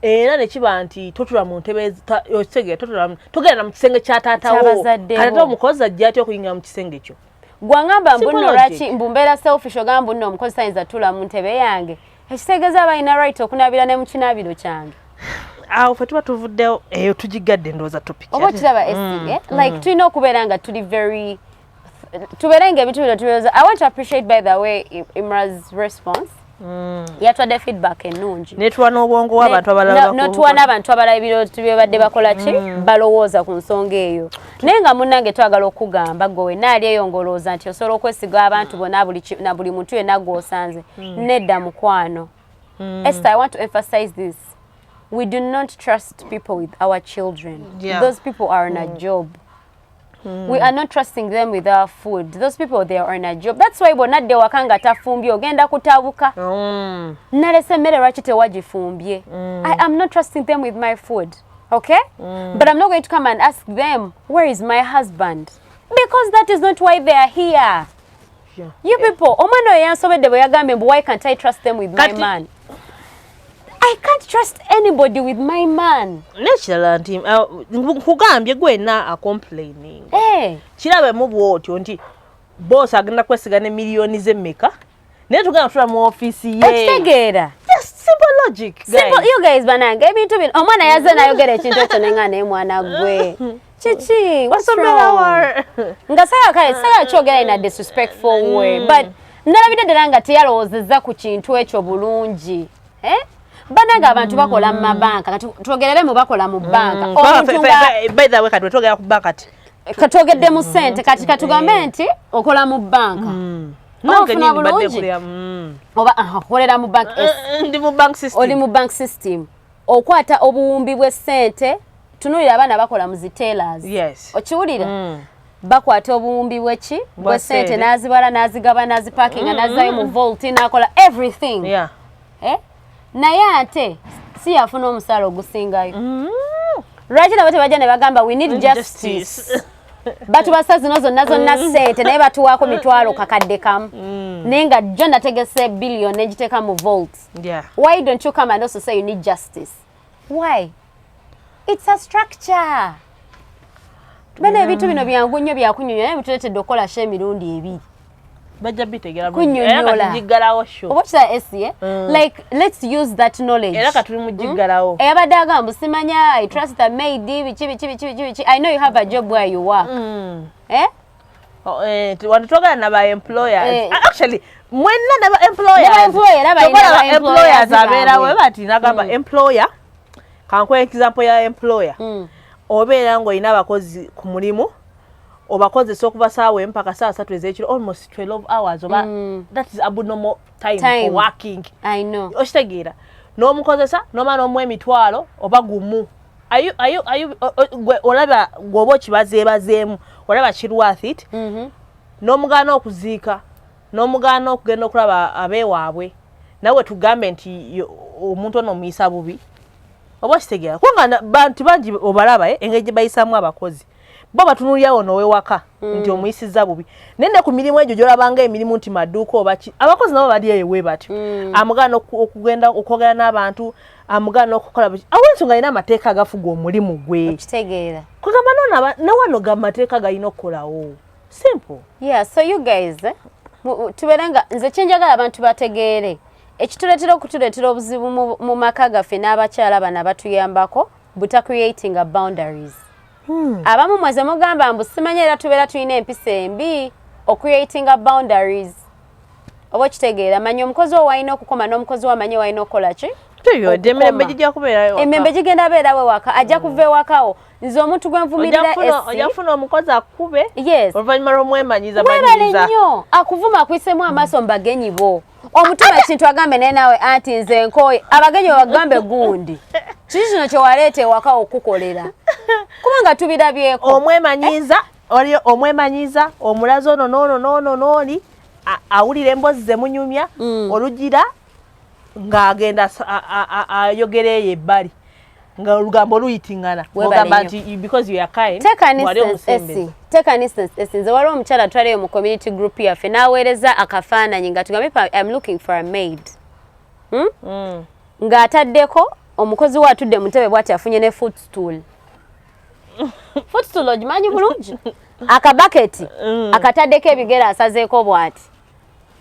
Era nekiba nti totula mu ntebe okitegeera, togenda mu kisenge kya taatawo. Ky'abazadde bo. Kati ate omukozi ajja atya okuyingira mu kisenge kyo? Gwangamba mbu nno Simple logic. lwaki mbu mbeera selfish, ogamba mbu nno omukozi tayinza tuula mu ntebe yange, ekitegeeza balina right okunaabira ne mu kinaabiro kyange. Awo fe tuba tuvuddewo, eyo tugigadde ndowooza topic. Oba okiraba esi, eh? Like tulina okubeera nga tuli very, tubeere nga ebintu bino tubiroza. I want to appreciate, by the way, Imra's response. Yatwadde feedback ennungi. Netuwa n'obwongo w'abantu abalala. Notuwa n'abantu abalala ebirooto byebadde bakola ki, balowooza ku nsonga eyo. Naye nga munnange twagala okugamba gwe wenna ali eyo ng'olowooza nti osobola okwesiga abantu bonna na buli muntu yenna gw'osanze, nedda mukwano. Esther, I want to emphasize this: we do not trust people with our children. Those people are on a job. We are not trusting them with our food. Those people, they are on a job. That's why bw'onadda ewaka nga tafumbye, ogenda kutabuka. Nalese emmere, lwaki tewagifumbye? I am not trusting them with my food, okay? But I'm not going to come and ask them, "Where is my husband?" Because that is not why they are here. You people, omwana oyo yansobedde bwe yagambye mbu why can't I trust them with my man. I can't trust anybody with my man. N'ekirala nti nkugambye gwenna acomplaining, hey. Kirabemu bwotyo nti boss agenda kwesiga ne miliyoni z'emmeka, naye tugenda tula mu ofiisi ye. Okitegeera? Just simple logic, guys. Simple, you guys, banange, ebintu bino omwana yazze nayogera ekintu ekyo nenga naye mwana gwe. Kiki? What's Wasomera wrong? Wa? Nga saga kale saga kyogera in a disrespectful way, but nalabidde ddala nga teyalowoozezza ku kintu ekyo bulungi, eh? Banange, abantu bakola mu mabanka, kati twogerere mu bakola mu banka. Omuntu nga By the way, kati wetwogera ku banka ti katwogedde mu ssente, kati katugambe nti okola mu banka. Oba ofuna bulungi oba aha, okolera mu bank S. Ndi mu bank system. Oli mu bank system, okwata obuwumbi bw'essente. Tunuulira abaana bakola mu zi tellers. Okiwulira? Bakwata obuwumbi bweki? Bwa Bw'essente. ssente. N'azibala, n'azigaba, n'azipakinga, n'azzayo mu vault, n'akola everything. Eh? Naye ate si yafuna omusaala ogusingayo. Lwaki nabo tebajja ne bagamba, "We need justice"? Batubasa zino zonna zonna ssente, naye batuwaako mitwalo kakadde kamu, naye nga jo nategese billion negiteeka mu vault. Why don't you come and also say you need justice? Why? It's a structure. Bana, ebintu bino byangu nnyo byakunyonyola, naye bituleetedde okukola show emirundi ebiri. Bajja bitegera. Kunnyonnyola. Era kati giggalawo show. Oba okira esie, like, let's use that knowledge. Era kati tuli mu giggalawo. Eyabadde agamba, "Simanya, I trust the maid," biki biki biki biki biki. I know you have a job where you work, eh? Oh, wano twogera naba employers. Actually mwenna naba employers. Ne ba employer, era balina Twogera ba ba employers employers abeerawo baabwe. bati nagamba employer, kankuwa example ya employer. Obeera ng'olina abakozi ku mulimu, obakozesa okuva saawa emu paka saawa 3 ez'ekiro, almost 12 hours, oba that is abnormal time, Time. for working. I know. Okitegeera? N'omukozesa n'omala n'omuwa emitwalo oba gumu. Gwe olaba gweoba okibazeebazeemu, olaba kiri worth it? N'omugaana okuziika, n'omugaana okugenda okulaba abeewaabwe, nawe tugambe nti omuntu ono omuyisa bubi, oba okitegeera? Kubanga bantu bangi obalaba, engeri gye bayisaamu abakozi bo, batunulirawo nowewaka nti omuyisizza bubi. Naye ne ku mirimu egyo gyolabanga emirimu nti maduuka oba ki, abakozi nabo bali eyo we batyo. Amugaana okugenda okwogera n'abantu, amugaana okukola awo ensonga alina amateeka agafuga omulimu gwe. Okitegeera? Kugamba nono ne wano ga mateeka galina okukolawo, simple. Yeah, so you guys, eh, tubeere nga nze kyenjagala abantu bategeere, ekituleetera okutuleetera obuzibu mu maka gaffe n'abakyala bano abatuyambako, buta creating a boundaries. Abamu mweze mugamba mbu simanyi, era tubeera tulina empisa embi ocreatinga boundaries. Oba okitegeera? Manya omukozi wo walina okukoma n'omukozi wo amanye walina okukola ki. Period. Emirembe Okukoma. gijja kubeerayo waka. Emirembe gigenda beerawo waka, ajja kuva ewakawo. Nze omuntu gwe nvumirira Ojja esi kufuna omukozi akube Yes. oluvannyuma lw'omwemanyiza Webale manyiza. nnyo. Akuvuma, akuyisemu amaaso mu bagenyi bo, omutuma ekintu agambe, "Naye naawe anti nze nkooye." Abagenyi bagambe, "Gundi, kiki kino kyewaleeta ewaka okukolera?" Kubanga tubirabyeko. Omwemanyiza oli, omwemanyiza omulazi ono noono noono nooli awulira emboozi zemunyumya, olugira ng'agenda ayogera eyo ebbali nga olugambo luyitiŋŋana. Webale ogamba nnyo. nti because you are kind, Take an wali instance, omusembeza. Essie. Take an instance, Essie. Nze waliwo omukyala twaliyo mu community group yaffe n'aweereza akafaananyi nga tugambe, "I'm looking for a maid." Ng'ataddeko omukozi we atudde mu ntebe bw'ati, afunye ne footstool. Footstool ogimanyi bulungi? Akabaketi akataddeko ebigere, asazeeko bw'ati,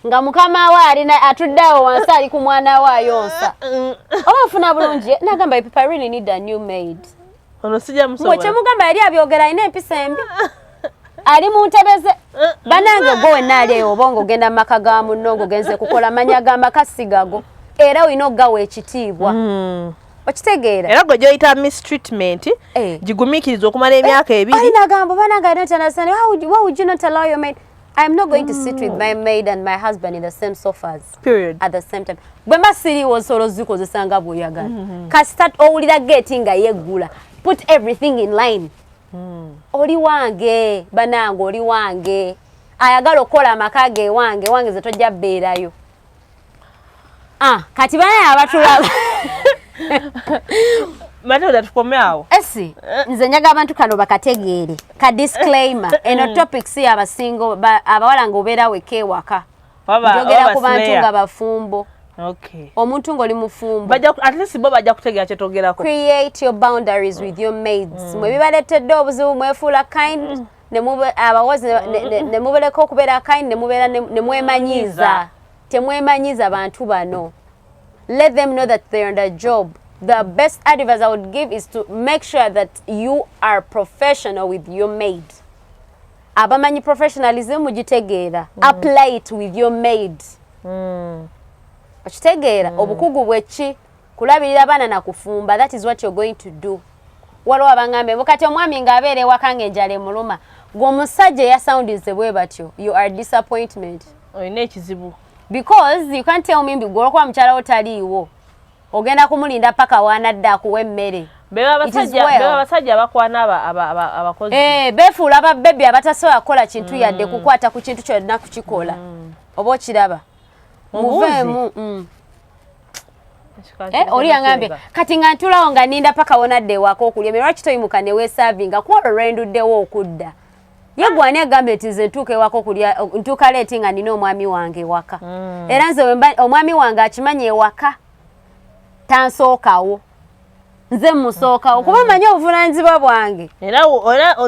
nga mukama we alina atudde awo wansi ali ku mwana we ayonsa. Oba nfuna bulungi? N'agamba, "People, I really need a new maid." Ono sijja Mwe musobola. kyemugamba yali abyogera alina empisa embi, ali mu ntebe ze. Banange, gwe wenna ali eyo, oba ng'ogenda mu maka ga munno ng'ogenze kukola, manya ga maka si gago, era olina okugawa ekitiibwa. Okitegeera? Era gwe gyoyita mistreatment, Eh. gigumiikiriza okumala emyaka 2. Alina agamba, "Banange, I don't understand. Why would you not allow your maid?" I'm not going to sit with my maid and my husband in the same sofas Period. at the same time. Bwe mba siriiwo, osobola ozikozesa nga bw'oyagala. Kasita owulira geeti nga yeggula, put everything in line. Oli wange, banange, oli wange. Ayagala okukola amaka ge wange, wange ze tojja bbeerayo. Ah, kati banaye abatulaba. Matilda, tukome awo. Esi, nze njaga abantu kano bakategeere ka disclaimer. Eno topic si abasingo abawala ng'obeera weka ewaka. Njogera Oba ku bantu slayer. nga bafumbo. Okay. Omuntu ng'oli mufumbo. At least bo bajja kutegeera kyetogerako. Create your boundaries with your maids. Mwe bibaleetedde obuzibu, mwefuula kind, ne abawozi ne mubaleka okubeera kind, ne mubeera ne mwemanyiiza. Temwemanyiiza bantu bano. Let them know that they're on the job. The best advice I would give is to make sure that you are professional with your maid. Abamanyi professionalism mugitegeera. Apply it with your maid. Okitegeera? Obukugu bweki? Kulabirira abaana na kufumba. That is what you're going to do. Waliwo abaŋŋambye mbu kati omwami ng'abeera ewaka ng'enjala emuluma. Gwe omusajja eyasoundinze bwe batyo, you are disappointment. Olina ekizibu. Because you can't tell me mbu gwe olwokuba mukyala wo taliiwo, ogenda kumulinda paka waanadda akuwa emmere. Beba It is abasajja. well. Beba abasajja abakwana abakozi. Eh, beefuula babebi abatasobola kukola kintu yadde kukwata ku kintu kyonna kukikola. Oba okiraba? Mubuuze. Muveemu. Eh, oli yangambye kati nga ntulawo nga ninda paka wonadde ewaka okulya emmere. Lwaki toyimuka ne weesaavinga ku olwo lwenduddewo okudda? Ye gwani agambye nti nze ntuuka ewaka okulya, ntuuka late nga nina omwami wange ewaka? Era nze omwami wange akimanyi ewaka tansookawo, nze musookawo kuba manyi obuvunaanyizibwa bwange. Era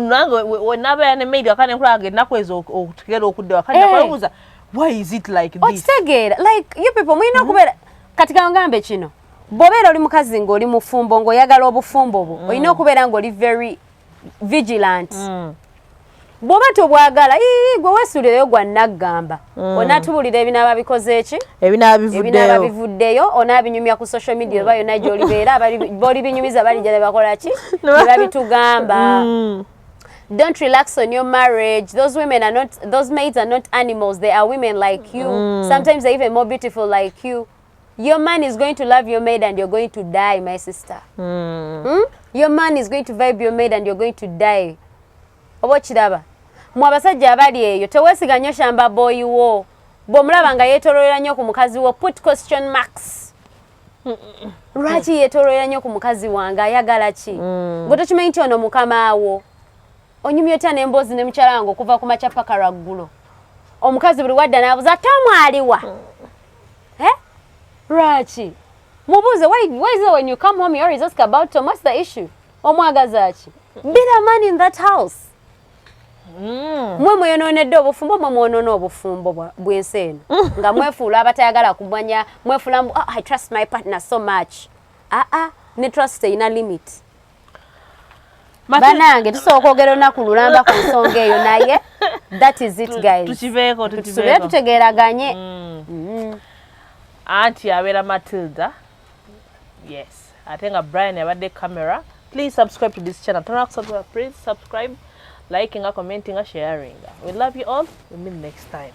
nange wenabeera ne maid waka nenkulaga ennaku ezo okutugera okudda waka, nakwebuuza, why is it like this? Okitegeera? Like, you people mulina okubeera, kati kangambe kino, bw'obeera oli mukazi ng'oli mufumbo ng'oyagala obufumbo bwo, olina okubeera ng'oli very vigilant. Bw'oba tobwagala, ii, gwe weesuulireyo gwa naggamba onaatubulira ebinaaba bikoze eki. Ebinaaba ebinaaba bivuddeyo. Bivuddeyo onaabinyumya ku social media oba yonna gy'olibeera, b'olibinyumiza balijja ne bakola ki, ne babitugamba. Don't relax on your marriage. Those women are not, those maids are not animals. They are women like you. Sometimes they're even more beautiful like you. Your man is going to love your maid and you're going to die, my sister. Your man is going to vibe your maid and you're going to die. Oba okiraba? Mwe abasajja abali eyo, teweesiga nnyo shamba boy wo. Bw'omulaba nga yeetooloolera nnyo ku mukazi wo, put question marks. Lwaki yeetooloolera nnyo ku mukazi wange? Ayagala ki? Gwe tokimanyi nti ono mukamaawo? Onyumya otya n'emboozi ne mukyala wange okuva ku makya paka lwaggulo? Omukazi buli wadda n'abuuza, "Tomu aliwa?" Eh? Lwaki? Mubuuze, why is it when you come home you always ask about Tom? What's the issue? Omwagaza ki? Be the man in that house. Mwe mweyonoonedde obufumbo, mwe mwonoona obufumbo bw'ensi eno nga mwefuula abatayagala kumanya, mwefuula mbu, "Oh, I trust my partner so much." Aa, ah, ne trust erina limit. Banange, tusobola okwogera olunaku lulamba ku nsonga eyo, naye that is it, guys. Tukiveeko. Tusobere tukiveeko. Tutegeeraganye. Anti abeera Matilda, yes, ate nga Brian abadde camera. Please subscribe to this channel. Turn subscribe, please subscribe, liking, commenting, sharing. We love you all. We meet next time.